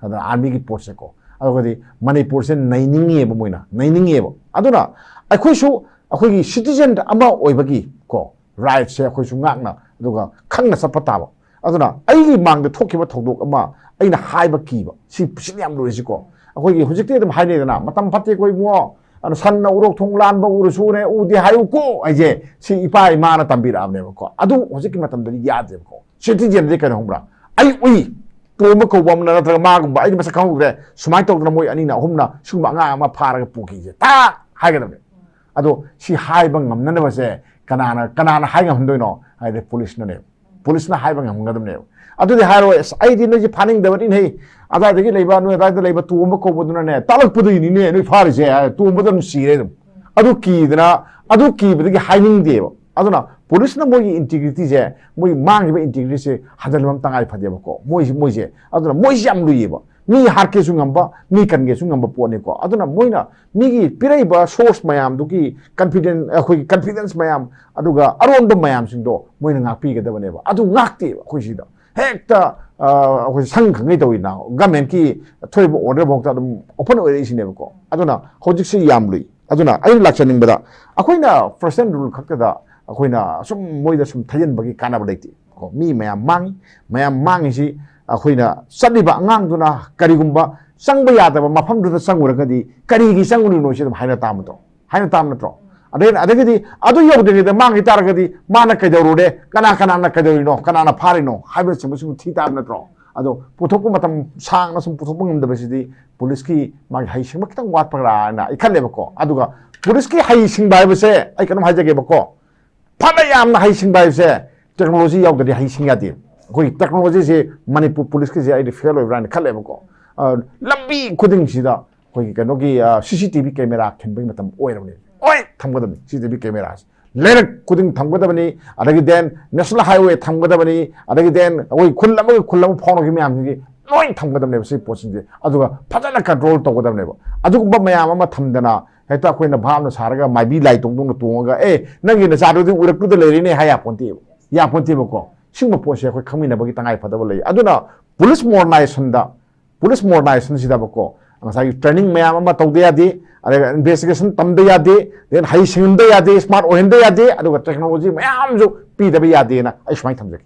ꯑꯗꯨꯅ army ꯒꯤ ꯄꯣꯠꯁꯦꯀꯣ, ꯑꯗꯨꯒꯗꯤ ꯃꯅꯤꯄꯨꯔꯁꯦ ꯅꯩꯅꯤꯡꯉꯦꯕ, ꯃꯣꯏꯅ ꯅꯩꯅꯤꯡꯉꯦꯕ꯫ ꯑꯗꯨꯅ ꯑꯩꯈꯣꯏꯁꯨ ꯑꯩꯈꯣꯏꯒꯤ citizen ꯑꯃ ꯑꯣꯏꯕꯒꯤ ꯀꯣ, right ꯁꯦ ꯑꯩꯈꯣꯏꯁꯨ ꯉꯥꯛꯅ ꯑꯗꯨꯒ ꯈꯪꯅ ꯆꯠꯄ ꯇꯥꯕ꯫ ꯑꯗꯨꯅ ꯑꯩꯒꯤ ꯃꯥꯡꯗ ꯊꯣꯛꯈꯤꯕ ꯊꯧꯗꯣꯛ ꯑꯃ ꯑꯩꯅ ꯍꯥꯏꯕ ꯀꯤꯕ, ꯁꯤ, ꯁꯤꯅ ꯌꯥꯝ ꯂꯨꯔꯤꯁꯤꯀꯣ꯫ ꯑꯩꯈꯣꯏꯒꯤ ꯍꯧꯖꯤꯛꯇꯤ ꯑꯗꯨꯝ ꯍꯥꯏꯅꯩꯗꯅ, "ꯃꯇꯝ ꯐꯠꯇꯦꯀꯣ ꯏꯕꯨꯡꯉꯣ, ꯑꯗꯨ ꯁꯟꯅ ꯎꯔꯣꯛ ꯊꯣꯡ ꯂꯥꯟꯕ ꯎꯔꯁꯨꯅꯦ, ꯎꯗꯦ ꯍꯥꯏꯌꯨꯀꯣ" ꯍꯥꯏꯁꯦ, ꯁꯤ ꯏꯄꯥ ꯏꯃꯥꯅ ꯇꯝꯕꯤꯔꯛꯑꯕꯅꯦꯕꯀꯣ꯫ ꯑꯗꯨ ꯍꯧꯖꯤꯛꯀꯤ ꯃꯇꯝꯗꯗꯤ ꯌꯥꯗꯦꯕꯀꯣ꯫ Citizen ꯗꯤ ꯀꯩꯅꯣ ꯈꯪꯕ꯭ꯔꯥ? ꯑꯩ ꯎꯏ, ꯇꯣꯝꯕ ꯀꯧꯕ ꯑꯃꯅ ꯅꯠꯇ꯭ꯔꯒ ꯃꯥꯒꯨꯝꯕ, ꯑꯩꯗꯤ ꯃꯁꯛ ꯈꯪꯍꯧꯗ꯭ꯔꯦ, ꯁꯨꯃꯥꯏꯅ ꯇꯧꯗꯅ ꯃꯣꯏ ꯑꯅꯤꯅ ꯑꯍꯨꯝꯅ ꯁꯤꯒꯨꯝꯕ ꯑꯉꯥꯡ ꯑꯃ ꯐꯥꯔꯒ ꯄꯨꯈꯤꯁꯦ, ꯊꯥꯛ ꯍꯥꯏꯒꯗꯕꯅꯦ꯫ ꯑꯗꯣ ꯁꯤ ꯍꯥꯏꯕ ꯉꯝꯅꯅꯕꯁꯦ ꯀꯅꯥꯅ, ꯀꯅꯥꯅ ꯍꯥꯏ ꯉꯝꯍꯟꯗꯣꯏꯅꯣ ꯍꯥꯏꯗꯤ police ꯅꯅꯦꯕ꯫ Police ꯅ ꯍꯥꯏꯕ ꯉꯝꯒꯗꯕꯅꯦꯕ꯫ ꯑꯗꯨꯗꯤ ꯍꯥꯏꯔꯣꯏ, "ꯑꯁ, ꯑꯩꯗꯤ ꯅꯣꯏꯁꯦ ꯐꯥꯅꯤꯡꯗꯕꯅꯤꯅꯦ, ꯑꯗꯥꯏꯗꯒꯤ ꯂꯩꯕ, ꯅꯣꯏ ꯑꯗꯥꯏꯗ ꯂꯩꯕ ꯇꯣꯝꯕ ꯀꯧꯕꯗꯨꯅꯅꯦ, ꯇꯥꯛꯂꯛꯄꯗꯒꯤꯅꯤꯅꯦ ꯅꯣꯏ ꯐꯥꯔꯤꯁꯦ" ꯍꯥꯏꯔ ꯇꯣꯝꯕꯗ ꯑꯗꯨꯝ ꯁꯤꯔꯦ ꯑꯗꯨꯝ꯫ ꯑꯗꯨ ꯀꯤꯗꯅ, ꯑꯗꯨ ꯀꯤꯕꯗꯒꯤ ꯍꯥꯏꯅꯤꯡꯗꯦꯕ꯫ ꯑꯗꯨꯅ police ꯅ ꯃꯣꯏꯒꯤ integrity ꯁꯦ, ꯃꯣꯏ ꯃꯥꯡꯈꯤꯕ integrity ꯁꯦ ꯍꯟꯖꯤꯟꯕ ꯑꯃ ꯇꯉꯥꯏ ꯐꯗꯦꯕꯀꯣ꯫ ꯃꯣꯏꯁꯤ, ꯃꯣꯏꯁꯦ, ꯑꯗꯨꯅ ꯃꯣꯏꯁꯤ ꯌꯥꯝ ꯂꯨꯏꯌꯦꯕ꯫ ꯃꯤ ꯍꯥꯠꯀꯦꯁꯨ ꯉꯝꯕ, ꯃꯤ ꯀꯟꯒꯦꯁꯨ ꯉꯝꯕ ꯄꯣꯠꯅꯤꯀꯣ꯫ ꯑꯗꯨꯅ ꯃꯣꯏꯅ ꯃꯤꯒꯤ ꯄꯤꯔꯛꯏꯕ source ꯃꯌꯥꯝꯗꯨꯒꯤ confidence, ꯑꯩꯈꯣꯏꯒꯤ confidence ꯃꯌꯥꯝ, ꯑꯗꯨꯒ ꯑꯔꯣꯟꯕ ꯃꯌꯥꯝꯁꯤꯡꯗꯣ ꯃꯣꯏꯅ ꯉꯥꯛꯄꯤꯒꯗꯕꯅꯦꯕ꯫ ꯑꯗꯨ ꯉꯥꯛꯇꯦꯕ ꯑꯩꯈꯣꯏ ꯁꯤꯗ꯫ ꯍꯦꯛꯇ, ꯑ, ꯑꯩꯈꯣꯏ ꯁꯪ ꯈꯪꯉꯩ ꯇꯧꯋꯤꯅ, government ꯀꯤ ꯊꯣꯛꯏꯕ order ꯐꯥꯎꯗ ꯑꯗꯨꯝ open ꯑꯣꯏꯔꯛꯏꯁꯤꯅꯦꯕꯀꯣ꯫ ꯑꯗꯨꯅ ꯍꯧꯖꯤꯛꯁꯤ ꯌꯥꯝ ꯂꯨꯏ꯫ ꯑꯗꯨꯅ ꯑꯩꯅ ꯂꯥꯛꯆꯅꯤꯡꯕꯗ, ꯑꯩꯈꯣꯏꯅ first hand rule ꯈꯛꯇꯗ ꯑꯩꯈꯣꯏꯅ ꯁꯨꯝ ꯃꯣꯏꯗ ꯁꯨꯝ ꯊꯩꯖꯤꯟꯕꯒꯤ ꯀꯥꯟꯅꯕ ꯂꯩꯇꯦ ꯀꯣ꯫ ꯃꯤ ꯃꯌꯥꯝ ꯃꯥꯡꯉꯤ, ꯃꯌꯥꯝ ꯃꯥꯡꯉꯤꯁꯤ ꯑꯩꯈꯣꯏꯅ ꯆꯠꯂꯤꯕ ꯑꯉꯥꯡꯗꯨꯅ ꯀꯔꯤꯒꯨꯝꯕ ꯆꯪꯕ ꯌꯥꯗꯕ ꯃꯐꯝꯗꯨꯗ ꯆꯪꯉꯨꯔꯒꯗꯤ ꯀꯔꯤꯒꯤ ꯆꯪꯉꯨꯔꯤꯅꯣ ꯁꯤ ꯑꯗꯨꯝ ꯍꯥꯏꯅ ꯇꯥꯕꯗꯣ, ꯍꯥꯏꯅ ꯇꯥꯕ ꯅꯠꯇ꯭ꯔꯣ? ꯑꯗꯩ ꯑꯗꯒꯤꯗꯤ ꯑꯗꯨ ꯌꯧꯗ꯭ꯔꯤꯉꯩꯗ ꯃꯥꯡꯈꯤ ꯇꯥꯔꯒꯗꯤ ꯃꯥꯅ ꯀꯩꯗꯧꯔꯨꯔꯦ, ꯀꯅꯥ ꯀꯅꯥꯅ ꯀꯩꯗꯧꯔꯤꯅꯣ, ꯀꯅꯥꯅ ꯐꯥꯔꯤꯅꯣ ꯍꯥꯏꯕꯅꯆꯤꯡꯕꯁꯤꯡꯗꯨ ꯊꯤ ꯇꯥꯕ ꯅꯠꯇ꯭ꯔꯣ? ꯑꯗꯣ ꯄꯨꯊꯣꯛꯄ ꯃꯇꯝ ꯁꯥꯡꯅ ꯁꯨꯝ ꯄꯨꯊꯣꯛꯄ ꯉꯝꯗꯕꯁꯤꯗꯤ ꯄꯨꯂꯤꯁꯀꯤ ꯃꯥꯒꯤ ꯍꯩꯁꯤꯡꯕ ꯈꯤꯇꯪ ꯋꯥꯠꯄ꯭ꯔꯥꯅ ꯑꯩ ꯈꯜꯂꯦꯕꯀꯣ꯫ ꯑꯗꯨꯒ ꯄꯨꯂꯤꯁꯀꯤ ꯍꯩꯁꯤꯡꯕ ꯍꯥꯏꯕꯁꯦ ꯑꯩ ꯀꯩꯅꯣꯝ ꯍꯥꯏꯖꯒꯦꯕꯀꯣ, ꯐꯅ ꯌꯥꯝꯅ ꯍꯩꯁꯤꯡꯕ ꯍꯥꯏꯕꯁꯦ ꯇꯦꯛꯅꯣꯂꯣꯖꯤ ꯌꯥꯎꯗ꯭ꯔꯗꯤ ꯍꯩꯁꯤꯡ ꯌꯥꯗꯦ꯫ ꯑꯩꯈꯣꯏꯒꯤ ꯇꯦꯛꯅꯣꯂꯣꯖꯤꯁꯦ ꯃꯅꯤꯄꯨꯔ ꯄꯨꯂꯤꯁꯀꯤꯁꯦ ꯑꯩꯗꯤ ꯐꯦꯜ ꯑꯣꯏꯕ꯭ꯔꯥꯅ ꯈꯜꯂꯦꯕꯀꯣ꯫ ꯑ, ꯂꯝꯕꯤ ꯈꯨꯗꯤꯡꯁꯤꯗ ꯑꯩꯈꯣꯏꯒꯤ ꯀꯩꯅꯣꯒꯤ, ꯑ, ꯁꯤ ꯁꯤ ꯇꯤ ꯚꯤ ꯀꯦꯃꯦꯔꯥ ꯈꯤꯟꯕꯒꯤ ꯃꯇꯝ ꯑꯣꯏꯔꯕꯅꯤ꯫ ꯂꯣꯏ ꯊꯝꯒꯗꯕꯅꯤ ꯁꯤ ꯁꯤ ꯇꯤ ꯚꯤ ꯀꯦꯃꯦꯔꯥꯁꯦ꯫ ꯂꯩꯔꯛ ꯈꯨꯗꯤꯡ ꯊꯝꯒꯗꯕꯅꯤ, ꯑꯗꯒꯤ then national highway ꯊꯝꯒꯗꯕꯅꯤ, ꯑꯗꯒꯤ then ꯑꯩꯈꯣꯏ ꯈꯨꯜ ꯑꯃꯒ ꯈꯨꯜ ꯑꯃ ꯐꯥꯎꯅꯈꯤꯕ ꯃꯌꯥꯝꯁꯤꯡꯁꯤ ꯂꯣꯏ ꯊꯝꯒꯗꯕꯅꯦꯕ ꯁꯤ ꯄꯣꯠꯁꯤꯡꯁꯦ꯫ ꯑꯗꯨꯒ ꯐꯖꯅ ꯀꯟꯇ꯭ꯔꯣꯜ ꯇꯧꯒꯗꯕꯅꯦꯕ꯫ ꯑꯗꯨꯒꯨꯝꯕ ꯃꯌꯥꯝ ꯑꯃ ꯊꯝꯗꯅ ꯍꯦꯛꯇ ꯑꯩꯈꯣꯏꯅ ꯚꯥꯞꯅ ꯁꯥꯔꯒ ꯃꯥꯏꯕꯤ ꯂꯥꯏ ꯇꯣꯡꯗꯧꯅ ꯇꯣꯡꯉꯒ, "ꯑꯦ, ꯅꯪꯒꯤ ꯅꯆꯥꯗꯨꯗꯤ ꯎꯔꯛꯇꯨꯗ ꯂꯩꯔꯦꯅꯦ" ꯍꯥꯏ ꯌꯥꯄꯣꯟꯇꯦꯕ, ꯌꯥꯄꯣꯟꯇꯦꯕꯀꯣ꯫ ꯁꯤꯒꯨꯝꯕ ꯄꯣꯠꯁꯦ ꯑꯩꯈꯣꯏ ꯈꯪꯃꯤꯟꯅꯕꯒꯤ ꯇꯉꯥꯏ ꯐꯗꯕ ꯂꯩ꯫ ꯑꯗꯨꯅ ꯄꯨꯂꯤꯁ ꯃꯣꯗꯔꯅꯥꯏꯖꯦꯁꯟꯗ, ꯄꯨꯂꯤꯁ ꯃꯣꯗꯔꯅꯥꯏꯖꯦꯁꯟꯁꯤꯗꯕꯀꯣ ꯉꯁꯥꯏꯒꯤ ꯇ꯭ꯔꯦꯅꯤꯡ ꯃꯌꯥꯝ ꯑꯃ ꯇꯧꯗ ꯌꯥꯗꯦ, ꯑꯗꯨꯒ ꯏꯟꯚꯦꯁꯇꯤꯒꯦꯁꯟ ꯇꯝꯗ ꯌꯥꯗꯦ, then ꯍꯩ ꯁꯤꯡꯍꯟꯗ ꯌꯥꯗꯦ, ꯁ꯭ꯃꯥꯔꯠ ꯑꯣꯏꯍꯟꯗ ꯌꯥꯗꯦ, ꯑꯗꯨꯒ ꯇꯦꯛꯅꯣꯂꯣꯖꯤ ꯃꯌꯥꯝꯁꯨ ꯄꯤꯗꯕ ꯌꯥꯗꯦꯅ ꯑꯩ ꯁꯨꯃꯥꯏꯅ ꯊꯝꯖꯒꯦ꯫